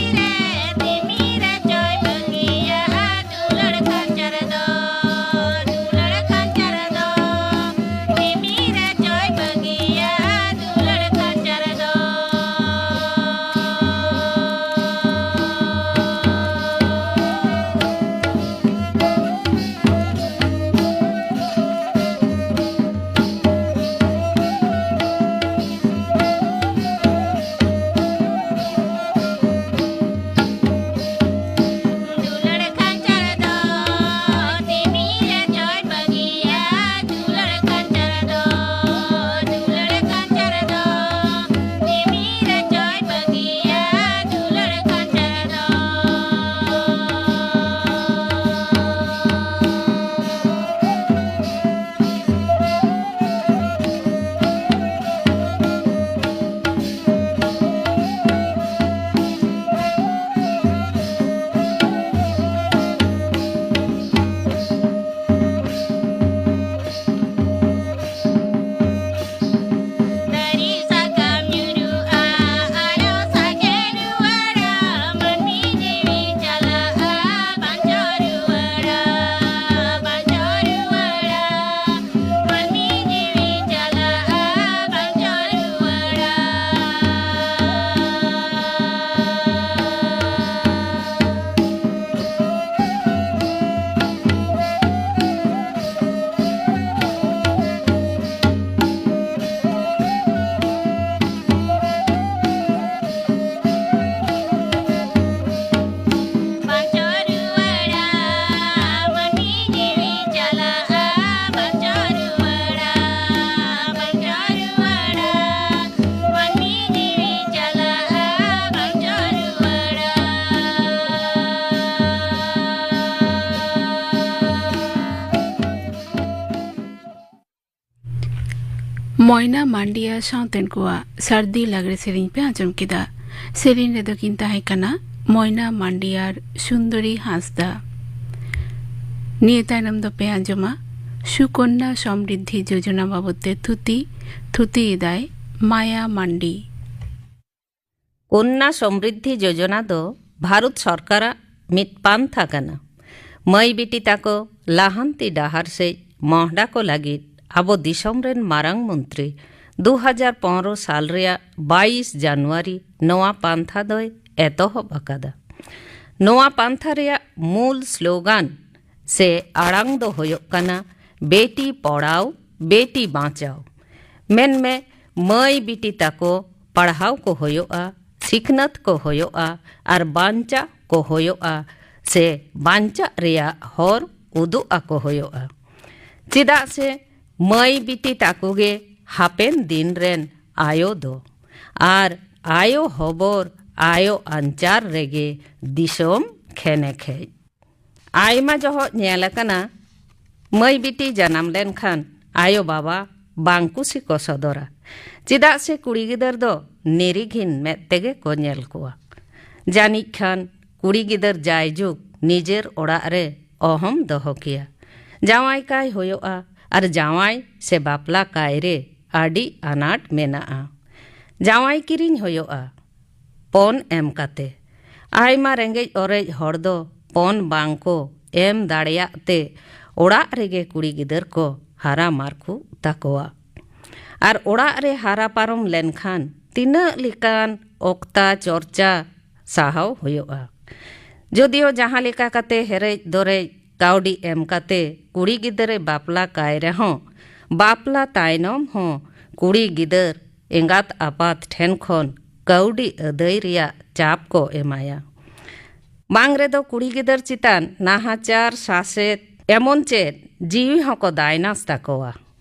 ᱢᱚᱭᱱᱟ ᱢᱟᱱᱰᱤ ᱟᱨ ᱥᱟᱶᱛᱮᱱ ᱠᱚᱣᱟᱜ ᱥᱟᱹᱨᱫᱤ ᱞᱟᱜᱽᱲᱮ ᱥᱮᱨᱮᱧ ᱯᱮ ᱟᱸᱡᱚᱢ ᱠᱮᱫᱟ᱾ ᱥᱮᱨᱮᱧ ᱨᱮᱫᱚ ᱠᱤᱱ ᱛᱟᱦᱮᱸ ᱠᱟᱱᱟ ᱢᱚᱭᱱᱟ ᱢᱟᱱᱰᱤ ᱟᱨ ᱥᱩᱱᱫᱚᱨᱤ ᱦᱟᱸᱥᱫᱟ᱾ ᱱᱤᱭᱟᱹ ᱛᱟᱭᱱᱚᱢ ᱫᱚᱯᱮ ᱟᱸᱡᱚᱢᱟ ᱥᱩᱠᱚᱱᱱᱟ ᱥᱚᱢᱨᱤᱫᱷᱤ ᱡᱳᱡᱚᱱᱟ ᱵᱟᱵᱚᱫ ᱛᱮ ᱛᱷᱩᱛᱤ᱾ ᱛᱷᱩᱛᱤ ᱮᱫᱟᱭ ᱢᱟᱭᱟ ᱢᱟᱱᱰᱤ᱾ ᱠᱚᱱᱱᱟ ᱥᱚᱢᱨᱤᱫᱷᱤ ᱡᱳᱡᱚᱱᱟ ᱫᱚ ᱵᱷᱟᱨᱚᱛ ᱥᱚᱨᱠᱟᱨᱟᱜ ᱢᱤᱫ ᱯᱟᱱᱛᱷᱟ ᱠᱟᱱᱟ᱾ ᱢᱟᱹᱭ ᱵᱤᱴᱤ ᱛᱟᱠᱚ ᱞᱟᱦᱟᱱᱛᱤ ᱰᱟᱦᱟᱨ ᱥᱮᱫ ᱢᱚᱦᱰᱟ ᱠᱚ ᱞᱟᱹᱜᱤᱫ ᱟᱵᱚ ᱫᱤᱥᱚᱢ ᱨᱮᱱ ᱢᱟᱨᱟᱝ ᱢᱚᱱᱛᱨᱤ ᱫᱩ ᱦᱟᱡᱟᱨ ᱯᱚᱱᱨᱚ ᱥᱟᱞ ᱨᱮᱭᱟᱜ ᱵᱟᱭᱤᱥ ᱡᱟᱱᱩᱣᱟᱨᱤ ᱱᱚᱣᱟ ᱯᱟᱱᱛᱷᱟ ᱫᱚᱭ ᱮᱛᱚᱦᱚᱵ ᱟᱠᱟᱫᱟ᱾ ᱱᱚᱣᱟ ᱯᱟᱱᱛᱷᱟ ᱨᱮᱭᱟᱜ ᱢᱩᱞ ᱥᱞᱳᱜᱟᱱ ᱥᱮ ᱟᱲᱟᱝ ᱫᱚ ᱦᱩᱭᱩᱜ ᱠᱟᱱᱟ ᱵᱮᱴᱤ ᱯᱚᱲᱟᱣ, ᱵᱮᱴᱤ ᱵᱟᱸᱪᱟᱣ᱾ ᱢᱮᱱᱢᱮ, ᱢᱟᱹᱭ ᱵᱤᱴᱤ ᱛᱟᱠᱚ ᱯᱟᱲᱦᱟᱣ ᱠᱚ ᱦᱩᱭᱩᱜᱼᱟ, ᱥᱤᱠᱷᱱᱟᱹᱛ ᱠᱚ ᱦᱩᱭᱩᱜᱼᱟ ᱟᱨ ᱵᱟᱧᱪᱟᱜ ᱠᱚ ᱦᱩᱭᱩᱜᱼᱟ ᱥᱮ ᱵᱟᱧᱪᱟᱜ ᱨᱮᱭᱟᱜ ᱦᱚᱨ ᱩᱫᱩᱜ ᱟᱠᱚ ᱦᱩᱭᱩᱜᱼᱟ᱾ ᱪᱮᱫᱟᱜ ᱥᱮ ᱢᱟᱹᱭ ᱵᱤᱴᱤ ᱛᱟᱠᱚ ᱜᱮ ᱦᱟᱯᱮᱱ ᱫᱤᱱ ᱨᱮᱱ ᱟᱭᱳ ᱫᱚ, ᱟᱨ ᱟᱭᱳ ᱦᱚᱵᱚᱨ ᱟᱭᱳ ᱟᱧᱪᱟᱨ ᱨᱮᱜᱮ ᱫᱤᱥᱚᱢ ᱠᱷᱮᱱᱮᱠᱷᱮᱡ᱾ ᱟᱭᱢᱟ ᱡᱚᱦᱚᱜ ᱧᱮᱞ ᱟᱠᱟᱱᱟ, ᱢᱟᱹᱭ ᱵᱤᱴᱤ ᱡᱟᱱᱟᱢ ᱞᱮᱱᱠᱷᱟᱱ ᱟᱭᱳ ᱵᱟᱵᱟ ᱵᱟᱝ ᱠᱩᱥᱤ ᱠᱚ ᱥᱚᱫᱚᱨᱟ, ᱪᱮᱫᱟᱜ ᱥᱮ ᱠᱩᱲᱤ ᱜᱤᱫᱟᱹᱨ ᱫᱚ ᱱᱤᱨᱤᱜᱷᱤᱱ ᱢᱮᱫ ᱛᱮᱜᱮ ᱠᱚ ᱧᱮᱞ ᱠᱚᱣᱟ᱾ ᱡᱟᱹᱱᱤᱡ ᱠᱷᱟᱱ ᱠᱩᱲᱤ ᱜᱤᱫᱟᱹᱨ ᱡᱟᱭᱡᱩᱜᱽ ᱱᱤᱡᱮᱨ ᱚᱲᱟᱜ ᱨᱮ ᱚᱦᱚᱢ ᱫᱚᱦᱚ ᱠᱮᱭᱟ᱾ ᱡᱟᱶᱟᱭ ᱠᱟᱭ ᱦᱩᱭᱩᱜᱼᱟ ᱟᱨ ᱡᱟᱶᱟᱭ ᱥᱮ ᱵᱟᱯᱞᱟ ᱠᱟᱭ ᱨᱮ ᱟᱹᱰᱤ ᱟᱱᱟᱴ ᱢᱮᱱᱟᱜᱼᱟ᱾ ᱡᱟᱶᱟᱭ ᱠᱤᱨᱤᱧ ᱦᱩᱭᱩᱜᱼᱟ ᱯᱚᱱ ᱮᱢ ᱠᱟᱛᱮ᱾ ᱟᱭᱢᱟ ᱨᱮᱸᱜᱮᱡ ᱚᱨᱮᱡ ᱦᱚᱲ ᱫᱚ ᱯᱚᱱ ᱵᱟᱝ ᱠᱚ ᱮᱢ ᱫᱟᱲᱮᱭᱟᱜ ᱛᱮ ᱚᱲᱟᱜ ᱨᱮᱜᱮ ᱠᱩᱲᱤ ᱜᱤᱫᱟᱹᱨ ᱠᱚ ᱦᱟᱨᱟ ᱢᱟᱨᱠᱩᱜ ᱛᱟᱠᱚᱣᱟ᱾ ᱟᱨ ᱚᱲᱟᱜ ᱨᱮ ᱦᱟᱨᱟ ᱯᱟᱨᱚᱢ ᱞᱮᱱᱠᱷᱟᱱ ᱛᱤᱱᱟᱹᱜ ᱞᱮᱠᱟᱱ ᱚᱠᱛᱟ ᱪᱚᱨᱪᱟ ᱥᱟᱦᱟᱣ ᱦᱩᱭᱩᱜᱼᱟ᱾ ᱡᱚᱫᱤᱭᱳ ᱡᱟᱦᱟᱸ ᱞᱮᱠᱟ ᱠᱟᱛᱮ ᱦᱮᱨᱮᱡ ᱫᱚᱨᱮᱡ ᱠᱟᱹᱣᱰᱤ ᱮᱢ ᱠᱟᱛᱮ ᱠᱩᱲᱤ ᱜᱤᱫᱽᱨᱟᱹ ᱵᱟᱯᱞᱟ ᱠᱟᱭ ᱨᱮᱦᱚᱸ, ᱵᱟᱯᱞᱟ ᱛᱟᱭᱱᱚᱢ ᱦᱚᱸ ᱠᱩᱲᱤ ᱜᱤᱫᱟᱹᱨ ᱮᱸᱜᱟᱛ ᱟᱯᱟᱛ ᱴᱷᱮᱱ ᱠᱷᱚᱱ ᱠᱟᱹᱣᱰᱤ ᱟᱹᱫᱟᱹᱭ ᱨᱮᱭᱟᱜ ᱪᱟᱯ ᱠᱚ ᱮᱢᱟᱭᱟ᱾ ᱵᱟᱝ ᱨᱮᱫᱚ ᱠᱩᱲᱤ ᱜᱤᱫᱟᱹᱨ ᱪᱮᱛᱟᱱ ᱱᱟᱦᱟᱪᱟᱨ, ᱥᱟᱥᱮᱛ, ᱮᱢᱚᱱ ᱪᱮᱫ ᱡᱤᱣᱤ ᱦᱚᱸᱠᱚ ᱫᱟᱭᱱᱟᱥ ᱛᱟᱠᱚᱣᱟ᱾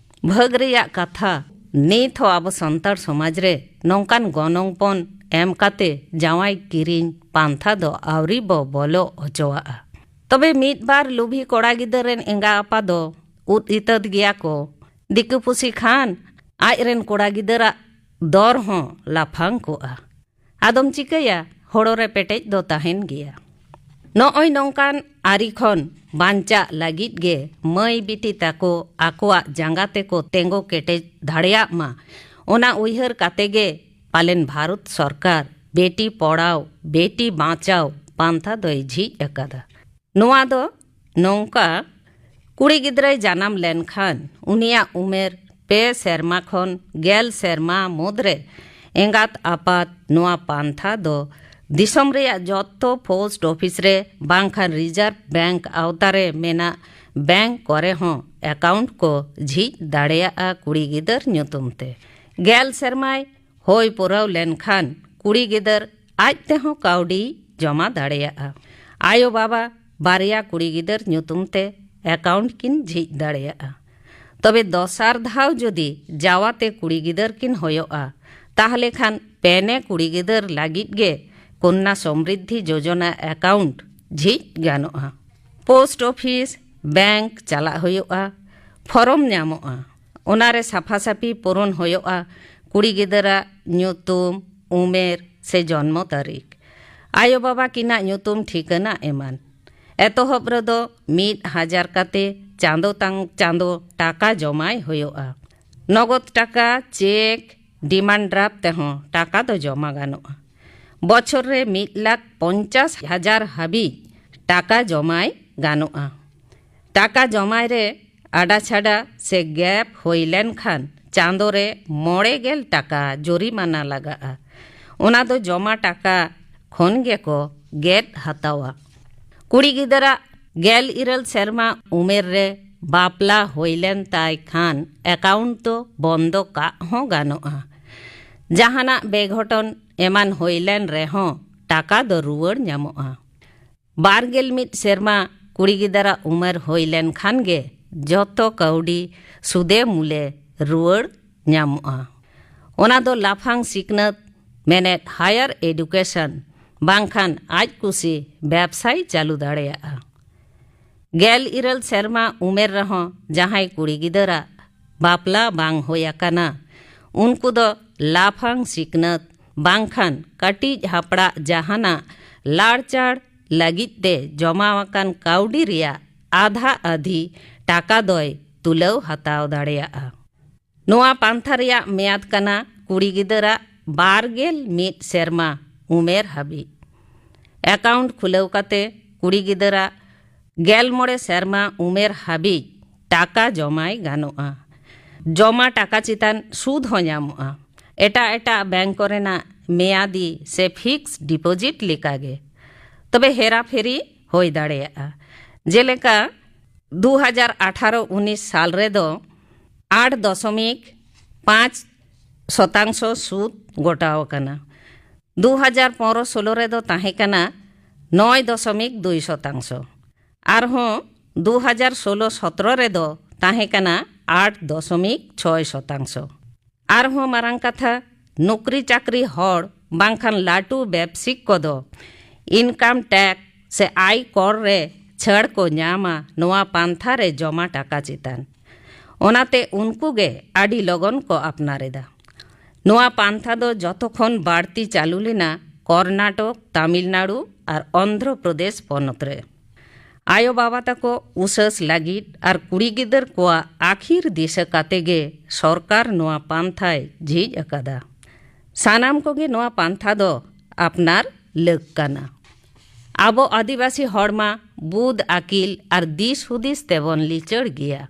ᱵᱷᱟᱹᱜᱽ ᱨᱮᱭᱟᱜ ᱠᱟᱛᱷᱟ, ᱱᱤᱛ ᱦᱚᱸ ᱟᱵᱚ ᱥᱟᱱᱛᱟᱲ ᱥᱚᱢᱟᱡᱽ ᱨᱮ ᱱᱚᱝᱠᱟᱱ ᱜᱚᱱᱚᱝ ᱯᱚᱱ ᱮᱢ ᱠᱟᱛᱮ ᱡᱟᱶᱟᱭ ᱠᱤᱨᱤᱧ ᱯᱟᱱᱛᱷᱟ ᱫᱚ ᱟᱹᱣᱨᱤ ᱵᱚ ᱵᱚᱞᱚ ᱦᱚᱪᱚᱣᱟᱜᱼᱟ᱾ ᱛᱚᱵᱮ ᱢᱤᱫ ᱵᱟᱨ ᱞᱩᱵᱷᱤ ᱠᱚᱲᱟ ᱜᱤᱫᱟᱹᱨ ᱨᱮᱱ ᱮᱸᱜᱟ ᱟᱯᱟ ᱫᱚ ᱩᱫ ᱤᱛᱟᱹᱫ ᱜᱮᱭᱟ ᱠᱚ᱾ ᱫᱤᱠᱩ ᱯᱩᱥᱤ ᱠᱷᱟᱱ ᱟᱡ ᱨᱮᱱ ᱠᱚᱲᱟ ᱜᱤᱫᱟᱹᱨᱟᱜ ᱫᱚᱨ ᱦᱚᱸ ᱞᱟᱯᱷᱟᱝ ᱠᱚᱜᱼᱟ᱾ ᱟᱫᱚᱢ ᱪᱤᱠᱟᱹᱭᱟ, ᱦᱳᱲᱳ ᱨᱮ ᱯᱮᱴᱮᱡ ᱫᱚ ᱛᱟᱦᱮᱱ ᱜᱮᱭᱟ᱾ ᱱᱚᱜᱼᱚᱭ ᱱᱚᱝᱠᱟᱱ ᱟᱹᱨᱤ ᱠᱷᱚᱱ ᱵᱟᱧᱪᱟᱜ ᱞᱟᱹᱜᱤᱫ ᱜᱮ ᱢᱟᱹᱭ ᱵᱤᱴᱤ ᱛᱟᱠᱚ ᱟᱠᱚᱣᱟᱜ ᱡᱟᱸᱜᱟ ᱛᱮᱠᱚ ᱛᱮᱸᱜᱚ ᱠᱮᱴᱮᱡ ᱫᱟᱲᱮᱭᱟᱜ ᱢᱟ, ᱚᱱᱟ ᱩᱭᱦᱟᱹᱨ ᱠᱟᱛᱮ ᱜᱮ ᱯᱟᱞᱮᱱ ᱵᱷᱟᱨᱚᱛ ᱥᱚᱨᱠᱟᱨ ᱵᱮᱴᱤ ᱯᱚᱲᱟᱣ ᱵᱮᱴᱤ ᱵᱟᱸᱪᱟᱣ ᱯᱟᱱᱛᱷᱟ ᱫᱚᱭ ᱡᱷᱤᱡ ᱟᱠᱟᱫᱟ᱾ ᱱᱚᱣᱟ ᱫᱚ ᱱᱚᱝᱠᱟ, ᱠᱩᱲᱤ ᱜᱤᱫᱽᱨᱟᱹᱭ ᱡᱟᱱᱟᱢ ᱞᱮᱱᱠᱷᱟᱱ ᱩᱱᱤᱭᱟᱜ ᱩᱢᱮᱨ ᱯᱮ ᱥᱮᱨᱢᱟ ᱠᱷᱚᱱ ᱜᱮᱞ ᱥᱮᱨᱢᱟ ᱢᱩᱫᱽᱨᱮ ᱮᱸᱜᱟᱛ ᱟᱯᱟᱛ ᱱᱚᱣᱟ ᱯᱟᱱᱛᱷᱟ ᱫᱚ ᱫᱤᱥᱚᱢ ᱨᱮᱭᱟᱜ ᱡᱚᱛᱚ ᱯᱳᱥᱴ ᱚᱯᱷᱤᱥ ᱨᱮ ᱵᱟᱝᱠᱷᱟᱱ ᱨᱤᱡᱟᱨᱵᱷ ᱵᱮᱝᱠ ᱟᱣᱛᱟ ᱨᱮ ᱢᱮᱱᱟᱜ ᱵᱮᱝᱠ ᱠᱚᱨᱮ ᱦᱚᱸ ᱮᱠᱟᱣᱩᱱᱴ ᱠᱚ ᱡᱷᱤᱡ ᱫᱟᱲᱮᱭᱟᱜᱼᱟ ᱠᱩᱲᱤ ᱜᱤᱫᱟᱹᱨ ᱧᱩᱛᱩᱢ ᱛᱮ᱾ ᱜᱮᱞ ᱥᱮᱨᱢᱟᱭ ᱦᱩᱭ ᱯᱩᱨᱟᱹᱣ ᱞᱮᱱᱠᱷᱟᱱ ᱠᱩᱲᱤ ᱜᱤᱫᱟᱹᱨ ᱟᱡ ᱛᱮᱦᱚᱸ ᱠᱟᱹᱣᱰᱤ ᱡᱚᱢᱟ ᱫᱟᱲᱮᱭᱟᱜᱼᱟ᱾ ᱟᱭᱳ ᱵᱟᱵᱟ ᱵᱟᱨᱭᱟ ᱠᱩᱲᱤ ᱜᱤᱫᱟᱹᱨ ᱧᱩᱛᱩᱢ ᱛᱮ ᱮᱠᱟᱣᱩᱱᱴ ᱠᱤᱱ ᱡᱷᱤᱡ ᱫᱟᱲᱮᱭᱟᱜᱼᱟ᱾ ᱛᱚᱵᱮ ᱫᱚᱥᱟᱨ ᱫᱷᱟᱣ ᱡᱩᱫᱤ ᱡᱟᱣᱟᱛᱮ ᱠᱩᱲᱤ ᱜᱤᱫᱟᱹᱨ ᱠᱤᱱ ᱦᱩᱭᱩᱜᱼᱟ, ᱛᱟᱦᱞᱮ ᱠᱷᱟᱱ ᱯᱮᱱᱮ ᱠᱩᱲᱤ ᱜᱤᱫᱟᱹᱨ ᱞᱟᱹᱜᱤᱫ ᱜᱮ ᱠᱚᱱᱱᱟ ᱥᱚᱢᱨᱤᱫᱷᱤ ᱡᱳᱡᱚᱱᱟ ᱮᱠᱟᱣᱩᱱᱴ ᱡᱷᱤᱡ ᱜᱟᱱᱚᱜᱼᱟ᱾ ᱯᱳᱥᱴ ᱚᱯᱷᱤᱥ, ᱵᱮᱝᱠ ᱪᱟᱞᱟᱜ ᱦᱩᱭᱩᱜᱼᱟ, ᱯᱷᱚᱨᱚᱢ ᱧᱟᱢᱚᱜᱼᱟ, ᱚᱱᱟᱨᱮ ᱥᱟᱯᱷᱟ ᱥᱟᱯᱷᱤ ᱯᱩᱨᱩᱱ ᱦᱩᱭᱩᱜᱼᱟ, ᱠᱩᱲᱤ ᱜᱤᱫᱟᱹᱨᱟᱜ ᱧᱩᱛᱩᱢ, ᱩᱢᱮᱨ ᱥᱮ ᱡᱚᱱᱢᱚ ᱛᱟᱹᱨᱤᱠᱷ, ᱟᱭᱳ ᱵᱟᱵᱟ ᱠᱤᱱᱟᱜ ᱧᱩᱛᱩᱢ ᱴᱷᱤᱠᱟᱹᱱᱟ ᱮᱢᱟᱱ᱾ ᱮᱛᱚᱦᱚᱵ ᱨᱮᱫᱚ ᱢᱤᱫ ᱦᱟᱡᱟᱨ ᱠᱟᱛᱮ ᱪᱟᱸᱫᱚ ᱛᱟᱝ ᱪᱟᱸᱫᱚ ᱴᱟᱠᱟ ᱡᱚᱢᱟᱭ ᱦᱩᱭᱩᱜᱼᱟ᱾ ᱱᱚᱜᱚᱫ ᱴᱟᱠᱟ, ᱪᱮᱠ, ᱰᱤᱢᱟᱱᱰ ᱰᱨᱟᱯᱴ ᱛᱮᱦᱚᱸ ᱴᱟᱠᱟ ᱫᱚ ᱡᱚᱢᱟ ᱜᱟᱱᱚᱜᱼᱟ᱾ ᱵᱚᱪᱷᱚᱨ ᱨᱮ ᱢᱤᱫ ᱞᱟᱠᱷ ᱯᱚᱧᱪᱟᱥ ᱦᱟᱡᱟᱨ ᱦᱟᱹᱵᱤᱡ ᱴᱟᱠᱟ ᱡᱚᱢᱟᱭ ᱜᱟᱱᱚᱜᱼᱟ᱾ ᱴᱟᱠᱟ ᱡᱚᱢᱟᱭ ᱨᱮ ᱟᱰᱟ ᱪᱷᱟᱰᱟ ᱥᱮ ᱜᱮᱯ ᱦᱩᱭ ᱞᱮᱱᱠᱷᱟᱱ ᱪᱟᱸᱫᱚ ᱨᱮ ᱢᱚᱬᱮ ᱜᱮᱞ ᱴᱟᱠᱟ ᱡᱩᱨᱤᱢᱟᱱᱟ ᱞᱟᱜᱟᱜᱼᱟ᱾ ᱚᱱᱟ ᱫᱚ ᱡᱚᱢᱟ ᱴᱟᱠᱟ ᱠᱷᱚᱱ ᱜᱮᱠᱚ ᱜᱮᱫ ᱦᱟᱛᱟᱣᱟ᱾ ᱠᱩᱲᱤ ᱜᱤᱫᱟᱹᱨᱟᱜ ᱜᱮᱞ ᱤᱨᱟᱹᱞ ᱥᱮᱨᱢᱟ ᱩᱢᱮᱨ ᱨᱮ ᱵᱟᱯᱞᱟ ᱦᱩᱭ ᱞᱮᱱ ᱛᱟᱭ ᱠᱷᱟᱱ ᱮᱠᱟᱣᱩᱱᱴ ᱫᱚ ᱵᱚᱱᱫᱚ ᱠᱟᱜ ᱦᱚᱸ ᱜᱟᱱᱚᱜᱼᱟ᱾ ᱡᱟᱦᱟᱱᱟᱜ ᱵᱮᱜᱷᱚᱴᱚᱱ ᱮᱢᱟᱱ ᱦᱩᱭ ᱞᱮᱱ ᱨᱮᱦᱚᱸ ᱴᱟᱠᱟ ᱫᱚ ᱨᱩᱣᱟᱹᱲ ᱧᱟᱢᱚᱜᱼᱟ᱾ ᱵᱟᱨ ᱜᱮᱞ ᱢᱤᱫ ᱥᱮᱨᱢᱟ ᱠᱩᱲᱤ ᱜᱤᱫᱟᱹᱨᱟᱜ ᱩᱢᱮᱨ ᱦᱩᱭ ᱞᱮᱱ ᱠᱷᱟᱱ ᱜᱮ ᱡᱚᱛᱚ ᱠᱟᱹᱣᱰᱤ ᱥᱩᱫᱮ ᱢᱩᱞᱮ ᱨᱩᱣᱟᱹᱲ ᱧᱟᱢᱚᱜᱼᱟ᱾ ᱚᱱᱟ ᱫᱚ ᱞᱟᱯᱷᱟᱝ ᱥᱤᱠᱷᱱᱟᱹᱛ, ᱢᱮᱱᱮᱫ ᱦᱟᱭᱟᱨ ᱮᱰᱩᱠᱮᱥᱚᱱ, ᱵᱟᱝᱠᱷᱟᱱ ᱟᱡ ᱠᱩᱥᱤ ᱵᱮᱵᱽᱥᱟᱭ ᱪᱟᱹᱞᱩ ᱫᱟᱲᱮᱭᱟᱜᱼᱟ᱾ ᱜᱮᱞ ᱤᱨᱟᱹᱞ ᱥᱮᱨᱢᱟ ᱩᱢᱮᱨ ᱨᱮᱦᱚᱸ ᱡᱟᱦᱟᱸᱭ ᱠᱩᱲᱤ ᱜᱤᱫᱟᱹᱨᱟᱜ ᱵᱟᱯᱞᱟ ᱵᱟᱝ ᱦᱩᱭ ᱟᱠᱟᱱᱟ, ᱩᱱᱠᱩ ᱫᱚ ᱞᱟᱯᱷᱟᱝ ᱥᱤᱠᱷᱱᱟᱹᱛ ᱵᱟᱝᱠᱷᱟᱱ ᱠᱟᱹᱴᱤᱡ ᱦᱟᱯᱲᱟᱜ ᱡᱟᱦᱟᱱᱟᱜ ᱞᱟᱲᱪᱟᱲ ᱞᱟᱹᱜᱤᱫ ᱛᱮ ᱡᱚᱢᱟ ᱟᱠᱟᱱ ᱠᱟᱹᱣᱰᱤ ᱨᱮᱭᱟᱜ ᱟᱫᱷᱟ ᱟᱹᱫᱷᱤ ᱴᱟᱠᱟ ᱫᱚᱭ ᱛᱩᱞᱟᱹᱣ ᱦᱟᱛᱟᱣ ᱫᱟᱲᱮᱭᱟᱜᱼᱟ᱾ ᱱᱚᱣᱟ ᱯᱟᱱᱛᱷᱟ ᱨᱮᱭᱟᱜ ᱢᱮᱭᱟᱫ ᱠᱟᱱᱟ ᱠᱩᱲᱤ ᱜᱤᱫᱟᱹᱨᱟᱜ ᱵᱟᱨ ᱜᱮᱞ ᱢᱤᱫ ᱥᱮᱨᱢᱟ ᱩᱢᱮᱨ ᱦᱟᱹᱵᱤᱡ᱾ ᱮᱠᱟᱣᱩᱱᱴ ᱠᱷᱩᱞᱟᱹᱣ ᱠᱟᱛᱮ ᱠᱩᱲᱤ ᱜᱤᱫᱟᱹᱨᱟᱜ ᱜᱮᱞ ᱢᱚᱬᱮ ᱥᱮᱨᱢᱟ ᱩᱢᱮᱨ ᱦᱟᱹᱵᱤᱡ ᱴᱟᱠᱟ ᱡᱚᱢᱟᱭ ᱜᱟᱱᱚᱜᱼᱟ᱾ ᱡᱚᱢᱟ ᱴᱟᱠᱟ ᱪᱮᱛᱟᱱ ᱥᱩᱫ ᱦᱚᱸ ᱧᱟᱢᱚᱜᱼᱟ, ᱮᱴᱟᱜ ᱮᱴᱟᱜ ᱵᱮᱝᱠ ᱠᱚᱨᱮᱱᱟᱜ ᱢᱮᱭᱟᱫᱤ ᱥᱮ ᱯᱷᱤᱠᱥ ᱰᱤᱯᱚᱡᱤᱴ ᱞᱮᱠᱟᱜᱮ᱾ ᱛᱚᱵᱮ ᱦᱮᱨᱟᱯᱷᱮᱨᱤ ᱦᱩᱭ ᱫᱟᱲᱮᱭᱟᱜᱼᱟ᱾ ᱡᱮᱞᱮᱠᱟ, ᱫᱩ ᱦᱟᱡᱟᱨ ᱟᱴᱷᱟᱨᱚ ᱩᱱᱤᱥ ᱥᱟᱞ ᱨᱮᱫᱚ ᱟᱴ ᱫᱚᱥᱚᱢᱤᱠ ᱯᱟᱸᱪ ᱥᱚᱛᱟᱝᱥᱚ ᱥᱩᱫ ᱜᱚᱴᱟᱣ ᱟᱠᱟᱱᱟ᱾ ᱫᱩ ᱦᱟᱡᱟᱨ ᱯᱚᱱᱨᱚ ᱥᱳᱞᱳ ᱨᱮᱫᱚ ᱛᱟᱦᱮᱸ ᱠᱟᱱᱟ ᱱᱚᱭ ᱫᱚᱥᱚᱢᱤᱠ ᱫᱩᱭ ᱥᱚᱛᱟᱝᱥᱚ᱾ ᱟᱨᱦᱚᱸ ᱫᱩ ᱦᱟᱡᱟᱨ ᱥᱳᱞᱳ ᱥᱚᱛᱨᱚ ᱨᱮᱫᱚ ᱛᱟᱦᱮᱸ ᱠᱟᱱᱟ ᱟᱴ ᱫᱚᱥᱚᱢᱤᱠ ᱪᱷᱚᱭ ᱥᱚᱛᱟᱝᱥᱚ᱾ ᱟᱨᱦᱚᱸ ᱢᱟᱨᱟᱝ ᱠᱟᱛᱷᱟ, ᱱᱚᱠᱨᱤ ᱪᱟᱹᱠᱨᱤ ᱦᱚᱲ ᱵᱟᱝᱠᱷᱟᱱ ᱞᱟᱹᱴᱩ ᱵᱮᱵᱽᱥᱤᱠ ᱠᱚᱫᱚ ᱤᱱᱠᱟᱢ ᱴᱮᱠᱥ ᱥᱮ ᱟᱭ ᱠᱚᱨ ᱨᱮ ᱪᱷᱟᱹᱲ ᱠᱚ ᱧᱟᱢᱟ ᱱᱚᱣᱟ ᱯᱟᱱᱛᱷᱟ ᱨᱮ ᱡᱚᱢᱟ ᱴᱟᱠᱟ ᱪᱮᱛᱟᱱ᱾ ᱚᱱᱟᱛᱮ ᱩᱱᱠᱩ ᱜᱮ ᱟᱹᱰᱤ ᱞᱚᱜᱚᱱ ᱠᱚ ᱟᱯᱱᱟᱨ ᱮᱫᱟ᱾ ᱱᱚᱣᱟ ᱯᱟᱱᱛᱷᱟ ᱫᱚ ᱡᱚᱛᱚ ᱠᱷᱚᱱ ᱵᱟᱹᱲᱛᱤ ᱪᱟᱹᱞᱩ ᱞᱮᱱᱟ ᱠᱚᱨᱱᱟᱴᱚᱠ, ᱛᱟᱢᱤᱞᱱᱟᱲᱩ ᱟᱨ ᱚᱱᱫᱷᱨᱚ ᱯᱨᱚᱫᱮᱥ ᱯᱚᱱᱚᱛ ᱨᱮ᱾ ᱟᱭᱳ ᱵᱟᱵᱟ ᱛᱟᱠᱚ ᱩᱥᱟᱹᱥ ᱞᱟᱹᱜᱤᱫ ᱟᱨ ᱠᱩᱲᱤ ᱜᱤᱫᱟᱹᱨ ᱠᱚᱣᱟᱜ ᱟᱹᱠᱷᱤᱨ ᱫᱤᱥᱟᱹ ᱠᱟᱛᱮ ᱜᱮ ᱥᱚᱨᱠᱟᱨ ᱱᱚᱣᱟ ᱯᱟᱱᱛᱷᱟᱭ ᱡᱷᱤᱡ ᱟᱠᱟᱫᱟ᱾ ᱥᱟᱱᱟᱢ ᱠᱚᱜᱮ ᱱᱚᱣᱟ ᱯᱟᱱᱛᱷᱟ ᱫᱚ ᱟᱯᱱᱟᱨ ᱞᱟᱹᱠ ᱠᱟᱱᱟ᱾ ᱟᱵᱚ ᱟᱹᱫᱤᱵᱟᱹᱥᱤ ᱦᱚᱲ ᱢᱟ ᱵᱩᱫ ᱟᱹᱠᱤᱞ ᱟᱨ ᱫᱤᱥ ᱦᱩᱫᱤᱥ ᱛᱮᱵᱚᱱ ᱞᱤᱪᱟᱹᱲ ᱜᱮᱭᱟ᱾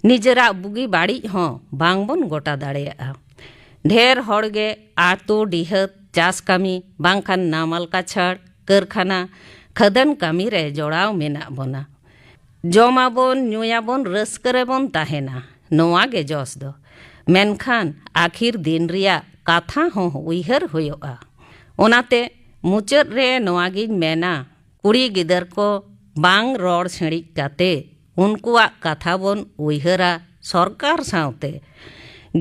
ᱱᱤᱡᱮᱨᱟᱜ ᱵᱩᱜᱤ ᱵᱟᱹᱲᱤᱡ ᱦᱚᱸ ᱵᱟᱝᱵᱚᱱ ᱜᱚᱴᱟ ᱫᱟᱲᱮᱭᱟᱜᱼᱟ᱾ ᱰᱷᱮᱨ ᱦᱚᱲ ᱜᱮ ᱟᱹᱛᱩ ᱰᱤᱦᱟᱹᱛ, ᱪᱟᱥ ᱠᱟᱹᱢᱤ, ᱵᱟᱝᱠᱷᱟᱱ ᱱᱟᱢᱟᱞ ᱠᱟᱪᱷᱟᱲ, ᱠᱟᱹᱨᱠᱷᱟᱱᱟ, ᱠᱷᱟᱹᱫᱟᱹᱱ ᱠᱟᱹᱢᱤ ᱨᱮ ᱡᱚᱲᱟᱣ ᱢᱮᱱᱟᱜ ᱵᱚᱱᱟ᱾ ᱡᱚᱢᱟᱵᱚᱱ, ᱧᱩᱭᱟᱵᱚᱱ, ᱨᱟᱹᱥᱠᱟᱹ ᱨᱮᱵᱚᱱ ᱛᱟᱦᱮᱱᱟ, ᱱᱚᱣᱟ ᱜᱮ ᱡᱚᱥ ᱫᱚ᱾ ᱢᱮᱱᱠᱷᱟᱱ ᱟᱹᱠᱷᱤᱨ ᱫᱤᱱ ᱨᱮᱭᱟᱜ ᱠᱟᱛᱷᱟ ᱦᱚᱸ ᱩᱭᱦᱟᱹᱨ ᱦᱩᱭᱩᱜᱼᱟ᱾ ᱚᱱᱟᱛᱮ ᱢᱩᱪᱟᱹᱫ ᱨᱮ ᱱᱚᱣᱟ ᱜᱤᱧ ᱢᱮᱱᱟ, ᱠᱩᱲᱤ ᱜᱤᱫᱟᱹᱨ ᱠᱚ ᱵᱟᱝ ᱨᱚᱲ ᱥᱤᱬᱤᱡ ᱠᱟᱛᱮ ᱩᱱᱠᱩᱣᱟᱜ ᱠᱟᱛᱷᱟ ᱵᱚᱱ ᱩᱭᱦᱟᱹᱨᱟ ᱥᱚᱨᱠᱟᱨ ᱥᱟᱶᱛᱮ᱾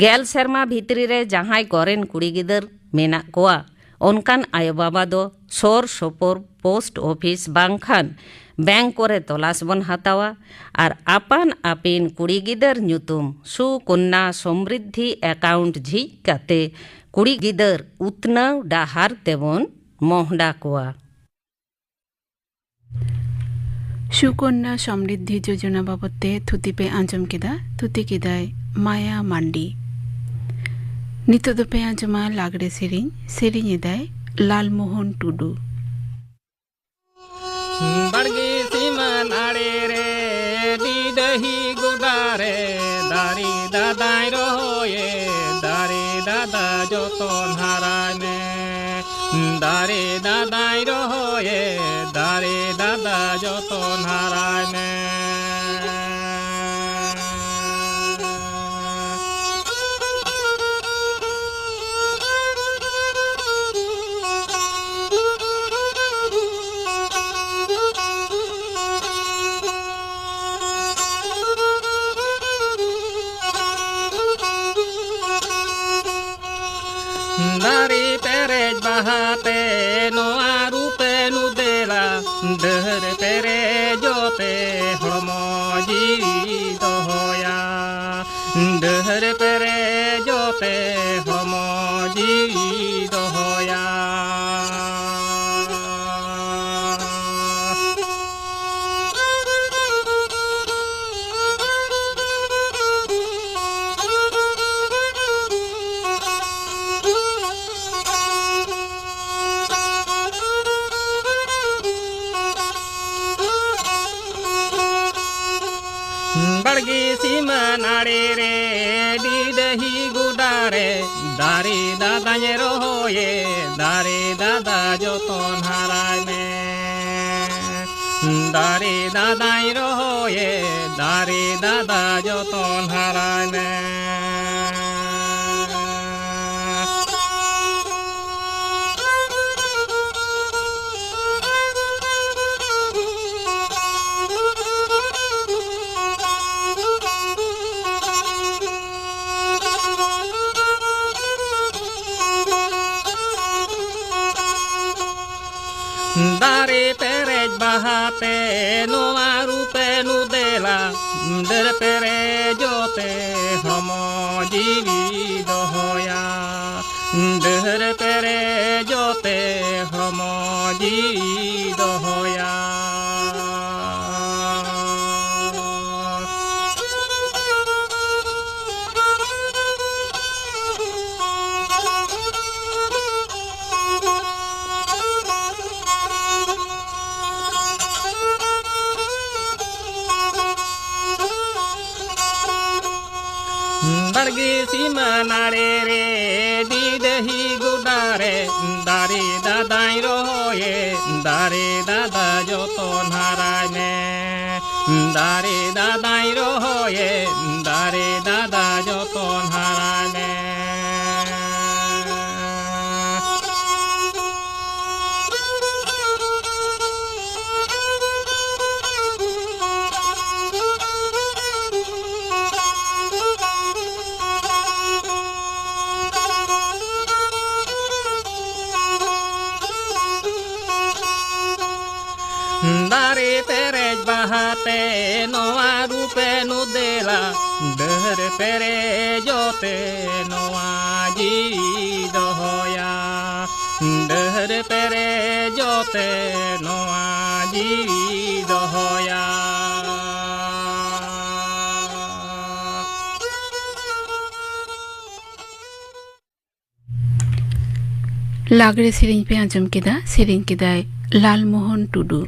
ᱜᱮᱞ ᱥᱮᱨᱢᱟ ᱵᱷᱤᱛᱨᱤ ᱨᱮ ᱡᱟᱦᱟᱸᱭ ᱠᱚᱨᱮᱱ ᱠᱩᱲᱤ ᱜᱤᱫᱟᱹᱨ ᱢᱮᱱᱟᱜ ᱠᱚᱣᱟ, ᱚᱱᱠᱟᱱ ᱟᱭᱳ ᱵᱟᱵᱟ ᱫᱚ ᱥᱳᱨ ᱥᱳᱯᱳᱨ ᱯᱳᱥᱴ ᱚᱯᱷᱤᱥ ᱵᱟᱝᱠᱷᱟᱱ ᱵᱮᱝᱠ ᱠᱚᱨᱮ ᱛᱚᱞᱟᱥ ᱵᱚᱱ ᱦᱟᱛᱟᱣᱟ ᱟᱨ ᱟᱯᱟᱱ ᱟᱹᱯᱤᱱ ᱠᱩᱲᱤ ᱜᱤᱫᱟᱹᱨ ᱧᱩᱛᱩᱢ ᱥᱩᱠᱚᱱᱱᱟ ᱥᱚᱢᱨᱤᱫᱷᱤ ᱮᱠᱟᱣᱩᱱᱴ ᱡᱷᱤᱡ ᱠᱟᱛᱮ ᱠᱩᱲᱤ ᱜᱤᱫᱟᱹᱨ ᱩᱛᱱᱟᱹᱣ ᱰᱟᱦᱟᱨ ᱛᱮᱵᱚᱱ ᱢᱚᱦᱰᱟ ᱠᱚᱣᱟ᱾ ᱥᱩᱠᱚᱱᱱᱟ ᱥᱚᱢᱨᱤᱫᱷᱤ ᱡᱳᱡᱚᱱᱟ ᱵᱟᱵᱚᱫ ᱛᱮ ᱛᱷᱩᱛᱤ ᱯᱮ ᱟᱸᱡᱚᱢ ᱠᱮᱫᱟ᱾ ᱛᱷᱩᱛᱤ ᱠᱮᱫᱟᱭ ᱢᱟᱭᱟ ᱢᱟᱱᱰᱤ᱾ ᱱᱤᱛᱚᱜ ᱫᱚᱯᱮ ᱟᱸᱡᱚᱢᱟ ᱞᱟᱜᱽᱲᱮ ᱥᱮᱨᱮᱧ᱾ ᱥᱮᱨᱮᱧ ᱮᱫᱟᱭ ᱞᱟᱞᱢᱳᱦᱚᱱ ᱴᱩᱰᱩ᱾ ᱵᱟᱲᱜᱮ ᱥᱤᱢᱟᱹᱱ ᱟᱲᱮ ᱨᱮ ᱰᱤᱰᱟᱹᱦᱤ ᱜᱚᱰᱟ ᱨᱮ ᱫᱟᱨᱮ ᱫᱟᱫᱟᱭ ᱨᱚᱦᱚᱭᱮ, ᱫᱟᱨᱮ ᱫᱟᱫᱟ ᱡᱚᱛᱚᱱ ᱦᱟᱨᱟᱭ ᱢᱮ᱾ ᱫᱟᱨᱮ ᱫᱟᱫᱟᱭ ᱨᱚᱦᱚᱭᱮ, ᱫᱟᱨᱮ ᱫᱟᱫᱟ ᱡᱚᱛᱚᱱ ᱦᱟᱨᱟᱭ ᱢᱮ᱾ ᱫᱟᱨᱮ ᱯᱮᱨᱮᱡ ᱵᱟᱦᱟ ᱛᱮ ᱱᱚᱣᱟ ᱨᱩᱯᱮ ᱱᱩᱫᱮᱞᱟ, ᱰᱟᱹᱦᱟᱹᱨ ᱯᱮᱨᱮᱡᱚᱜ ᱛᱮ ᱦᱚᱲᱢᱚ ᱡᱤᱣᱤ ᱫᱚᱦᱚᱭᱟ᱾ ᱰᱟᱹᱦᱟᱹᱨ ᱯᱮᱨᱮᱡᱚᱜ ᱛᱮ ᱦᱚᱲᱢᱚ ᱡᱤᱣᱤ ᱫᱚᱦᱚᱭᱟ᱾ ᱵᱟᱲᱜᱮ ᱥᱤᱢᱟᱹ ᱱᱟᱹᱲᱤ ᱨᱮ, ᱰᱤᱰᱟᱹᱦᱤ ᱜᱚᱰᱟ ᱨᱮ, ᱫᱟᱨᱮ ᱫᱟᱫᱟᱧ ᱨᱚᱦᱚᱭᱮ, ᱫᱟᱨᱮ ᱫᱟᱫᱟ ᱡᱚᱛᱚᱱ ᱦᱟᱨᱟᱭ ᱢᱮ᱾ ᱫᱟᱨᱮ ᱫᱟᱫᱟᱧ ᱨᱚᱦᱚᱭᱮ, ᱫᱟᱨᱮ ᱫᱟᱫᱟ ᱡᱚᱛᱚᱱ ᱦᱟᱨᱟᱭ ᱢᱮ᱾ ᱦᱟᱛᱮ ᱱᱚᱣᱟ ᱨᱩᱯᱮ ᱱᱩᱫᱮᱞᱟ, ᱰᱟᱹᱨ ᱯᱮᱨᱮᱡᱚᱜ ᱛᱮ ᱦᱚᱲᱢᱚ ᱡᱤᱣᱤ ᱫᱚᱦᱚᱭᱟ᱾ ᱰᱟᱹᱨ ᱯᱮᱨᱮᱡᱚᱜ ᱛᱮ ᱦᱚᱲᱢᱚ ᱡᱤᱣᱤ ᱫᱚᱦᱚᱭᱟ᱾ ᱵᱟᱲᱜᱮ ᱥᱤᱢᱟᱹ ᱱᱟᱲᱮ ᱨᱮ ᱰᱤᱰᱟᱹᱦᱤ ᱜᱚᱰᱟ ᱨᱮ ᱫᱟᱨᱮ ᱫᱟᱫᱟᱧ ᱨᱚᱦᱚᱭᱮ, ᱫᱟᱨᱮ ᱫᱟᱫᱟ ᱡᱚᱛᱚᱱ ᱦᱟᱨᱟᱭ ᱢᱮ᱾ ᱫᱟᱨᱮ ᱫᱟᱫᱟᱧ ᱨᱚᱦᱚᱭᱮ, ᱫᱟᱨᱮ ᱫᱟᱫᱟ ᱡᱚᱛᱚᱱ ᱦᱟᱨᱟᱭ ᱢᱮ᱾ ᱫᱟᱨᱮ ᱯᱮᱨᱮᱡ ᱵᱟᱦᱟᱛᱮ ᱱᱚᱣᱟ ᱨᱩᱯᱮ ᱱᱩᱫᱮᱞᱟ, ᱰᱟᱹᱨ ᱯᱮᱨᱮᱡᱚᱜ ᱛᱮ ᱱᱚᱣᱟ ᱡᱤᱣᱤ ᱫᱚᱦᱚᱭᱟ᱾ ᱰᱟᱹᱨ ᱯᱮᱨᱮᱡᱚᱜ ᱛᱮ ᱱᱚᱣᱟ ᱡᱤᱣᱤ ᱫᱚᱦᱚᱭᱟ᱾ ᱞᱟᱜᱽᱲᱮ ᱥᱮᱨᱮᱧ ᱯᱮ ᱟᱸᱡᱚᱢ ᱠᱮᱫᱟ, ᱥᱮᱨᱮᱧ ᱠᱮᱫᱟᱭ ᱞᱟᱞᱢᱳᱦᱚᱱ ᱴᱩᱰᱩ᱾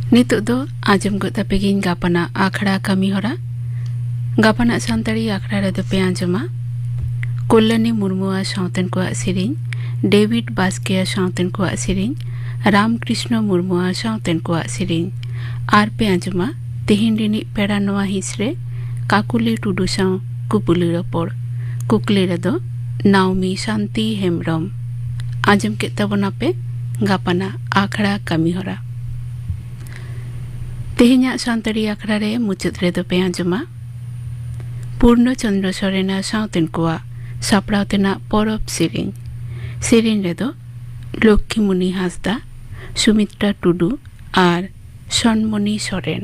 ᱱᱤᱛᱚᱜ ᱫᱚ ᱟᱸᱡᱚᱢ ᱜᱚᱫ ᱟᱯᱮ ᱜᱤᱧ ᱜᱟᱯᱟᱱᱟᱜ ᱟᱠᱷᱲᱟ ᱠᱟᱹᱢᱤ ᱦᱚᱨᱟ᱾ ᱜᱟᱯᱟᱱᱟᱜ ᱥᱟᱱᱛᱟᱲᱤ ᱟᱠᱷᱲᱟ ᱨᱮᱫᱚ ᱯᱮ ᱟᱸᱡᱚᱢᱟ ᱠᱚᱞᱞᱟᱱᱤ ᱢᱩᱨᱢᱩᱣᱟᱜ ᱥᱟᱶᱛᱮᱱ ᱠᱚᱣᱟᱜ ᱥᱮᱨᱮᱧ, ᱰᱮᱵᱷᱤᱰ ᱵᱟᱥᱠᱮᱭᱟᱜ ᱥᱟᱶᱛᱮᱱ ᱠᱚᱣᱟᱜ ᱥᱮᱨᱮᱧ, ᱨᱟᱢᱠᱨᱤᱥᱱᱚ ᱢᱩᱨᱢᱩᱣᱟᱜ ᱥᱟᱶᱛᱮᱱ ᱠᱚᱣᱟᱜ ᱥᱮᱨᱮᱧ᱾ ᱟᱨ ᱯᱮ ᱟᱸᱡᱚᱢᱟ ᱛᱮᱦᱮᱧ ᱨᱤᱱᱤᱡ ᱯᱮᱲᱟ ᱱᱚᱣᱟ ᱦᱤᱸᱥ ᱨᱮ ᱠᱟᱠᱩᱞᱤ ᱴᱩᱰᱩ ᱥᱟᱶ ᱠᱩᱯᱩᱞᱤ ᱨᱚᱯᱚᱲ᱾ ᱠᱩᱠᱞᱤ ᱨᱮᱫᱚ ᱱᱟᱣᱢᱤ ᱥᱟᱱᱛᱤ ᱦᱮᱢᱵᱽᱨᱚᱢ᱾ ᱟᱸᱡᱚᱢ ᱠᱮᱫ ᱛᱟᱵᱚᱱᱟᱯᱮ ᱜᱟᱯᱟᱱᱟᱜ ᱟᱠᱷᱲᱟ ᱠᱟᱹᱢᱤ ᱦᱚᱨᱟ᱾ ᱛᱮᱦᱮᱧᱟᱜ ᱥᱟᱱᱛᱟᱲᱤ ᱟᱠᱷᱲᱟ ᱨᱮ ᱢᱩᱪᱟᱹᱫ ᱨᱮᱫᱚ ᱯᱮ ᱟᱸᱡᱚᱢᱟ ᱯᱩᱨᱱᱚ ᱪᱚᱸᱫᱽᱨᱚ ᱥᱚᱨᱮᱱᱟᱜ ᱥᱟᱶᱛᱮᱱ ᱠᱚᱣᱟᱜ ᱥᱟᱯᱲᱟᱣ ᱛᱮᱱᱟᱜ ᱯᱚᱨᱚᱵᱽ ᱥᱮᱨᱮᱧ᱾ ᱥᱮᱨᱮᱧ ᱨᱮᱫᱚ ᱞᱚᱠᱠᱷᱤᱢᱩᱱᱤ ᱦᱟᱸᱥᱫᱟ, ᱥᱩᱢᱤᱛᱨᱟ ᱴᱩᱰᱩ, ᱟᱨ ᱥᱚᱱᱢᱩᱱᱤ ᱥᱚᱨᱮᱱ᱾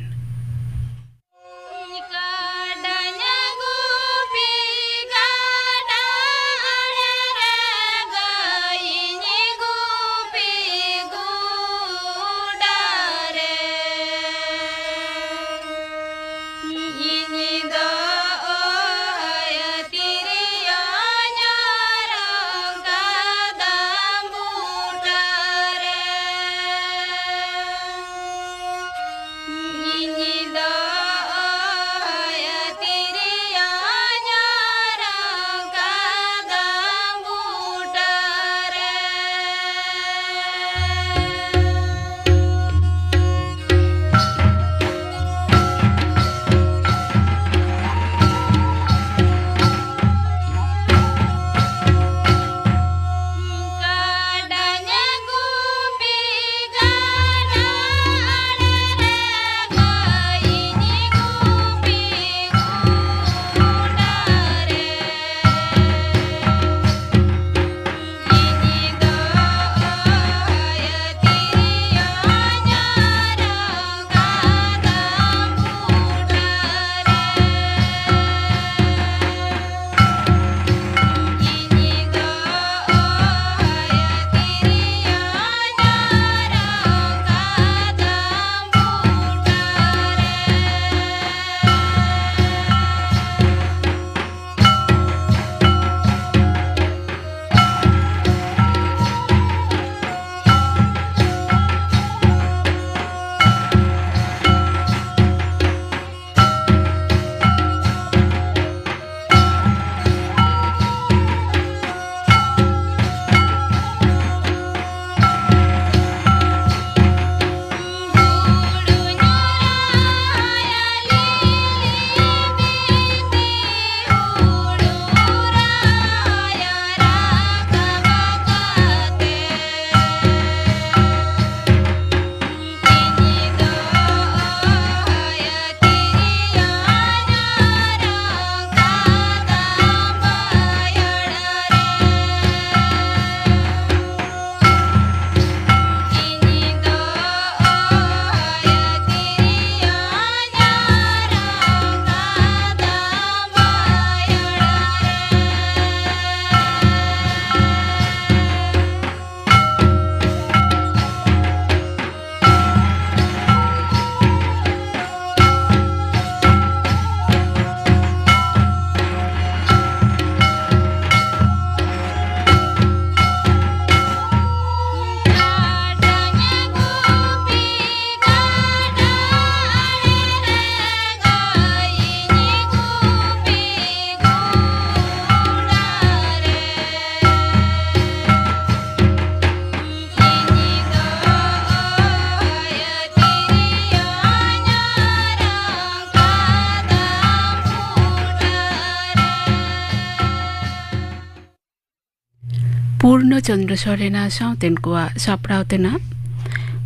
ᱯᱩᱨᱱᱚ ᱪᱚᱱᱫᱨᱚ ᱥᱚᱨᱮᱱᱟᱜ ᱥᱟᱶᱛᱮᱱ ᱠᱚᱣᱟᱜ ᱥᱟᱯᱲᱟᱣ ᱛᱮᱱᱟᱜ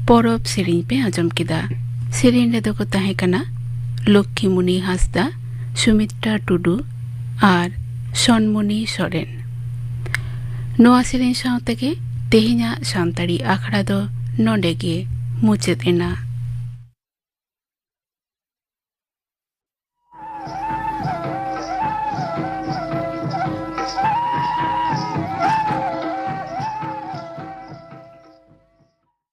ᱯᱚᱨᱚᱵᱽ ᱥᱮᱨᱮᱧ ᱯᱮ ᱟᱸᱡᱚᱢ ᱠᱮᱫᱟ᱾ ᱥᱮᱨᱮᱧ ᱨᱮᱫᱚ ᱠᱚ ᱛᱟᱦᱮᱸ ᱠᱟᱱᱟ ᱞᱚᱠᱠᱷᱤᱢᱩᱱᱤ ᱦᱟᱸᱥᱫᱟ, ᱥᱩᱢᱤᱛᱨᱟ ᱴᱩᱰᱩ ᱟᱨ ᱥᱚᱱᱢᱩᱱᱤ ᱥᱚᱨᱮᱱ᱾ ᱱᱚᱣᱟ ᱥᱮᱨᱮᱧ ᱥᱟᱶ ᱛᱮᱜᱮ ᱛᱮᱦᱮᱧᱟᱜ ᱥᱟᱱᱛᱟᱲᱤ ᱟᱠᱷᱲᱟ ᱫᱚ ᱱᱚᱰᱮ ᱜᱮ ᱢᱩᱪᱟᱹᱫ ᱮᱱᱟ᱾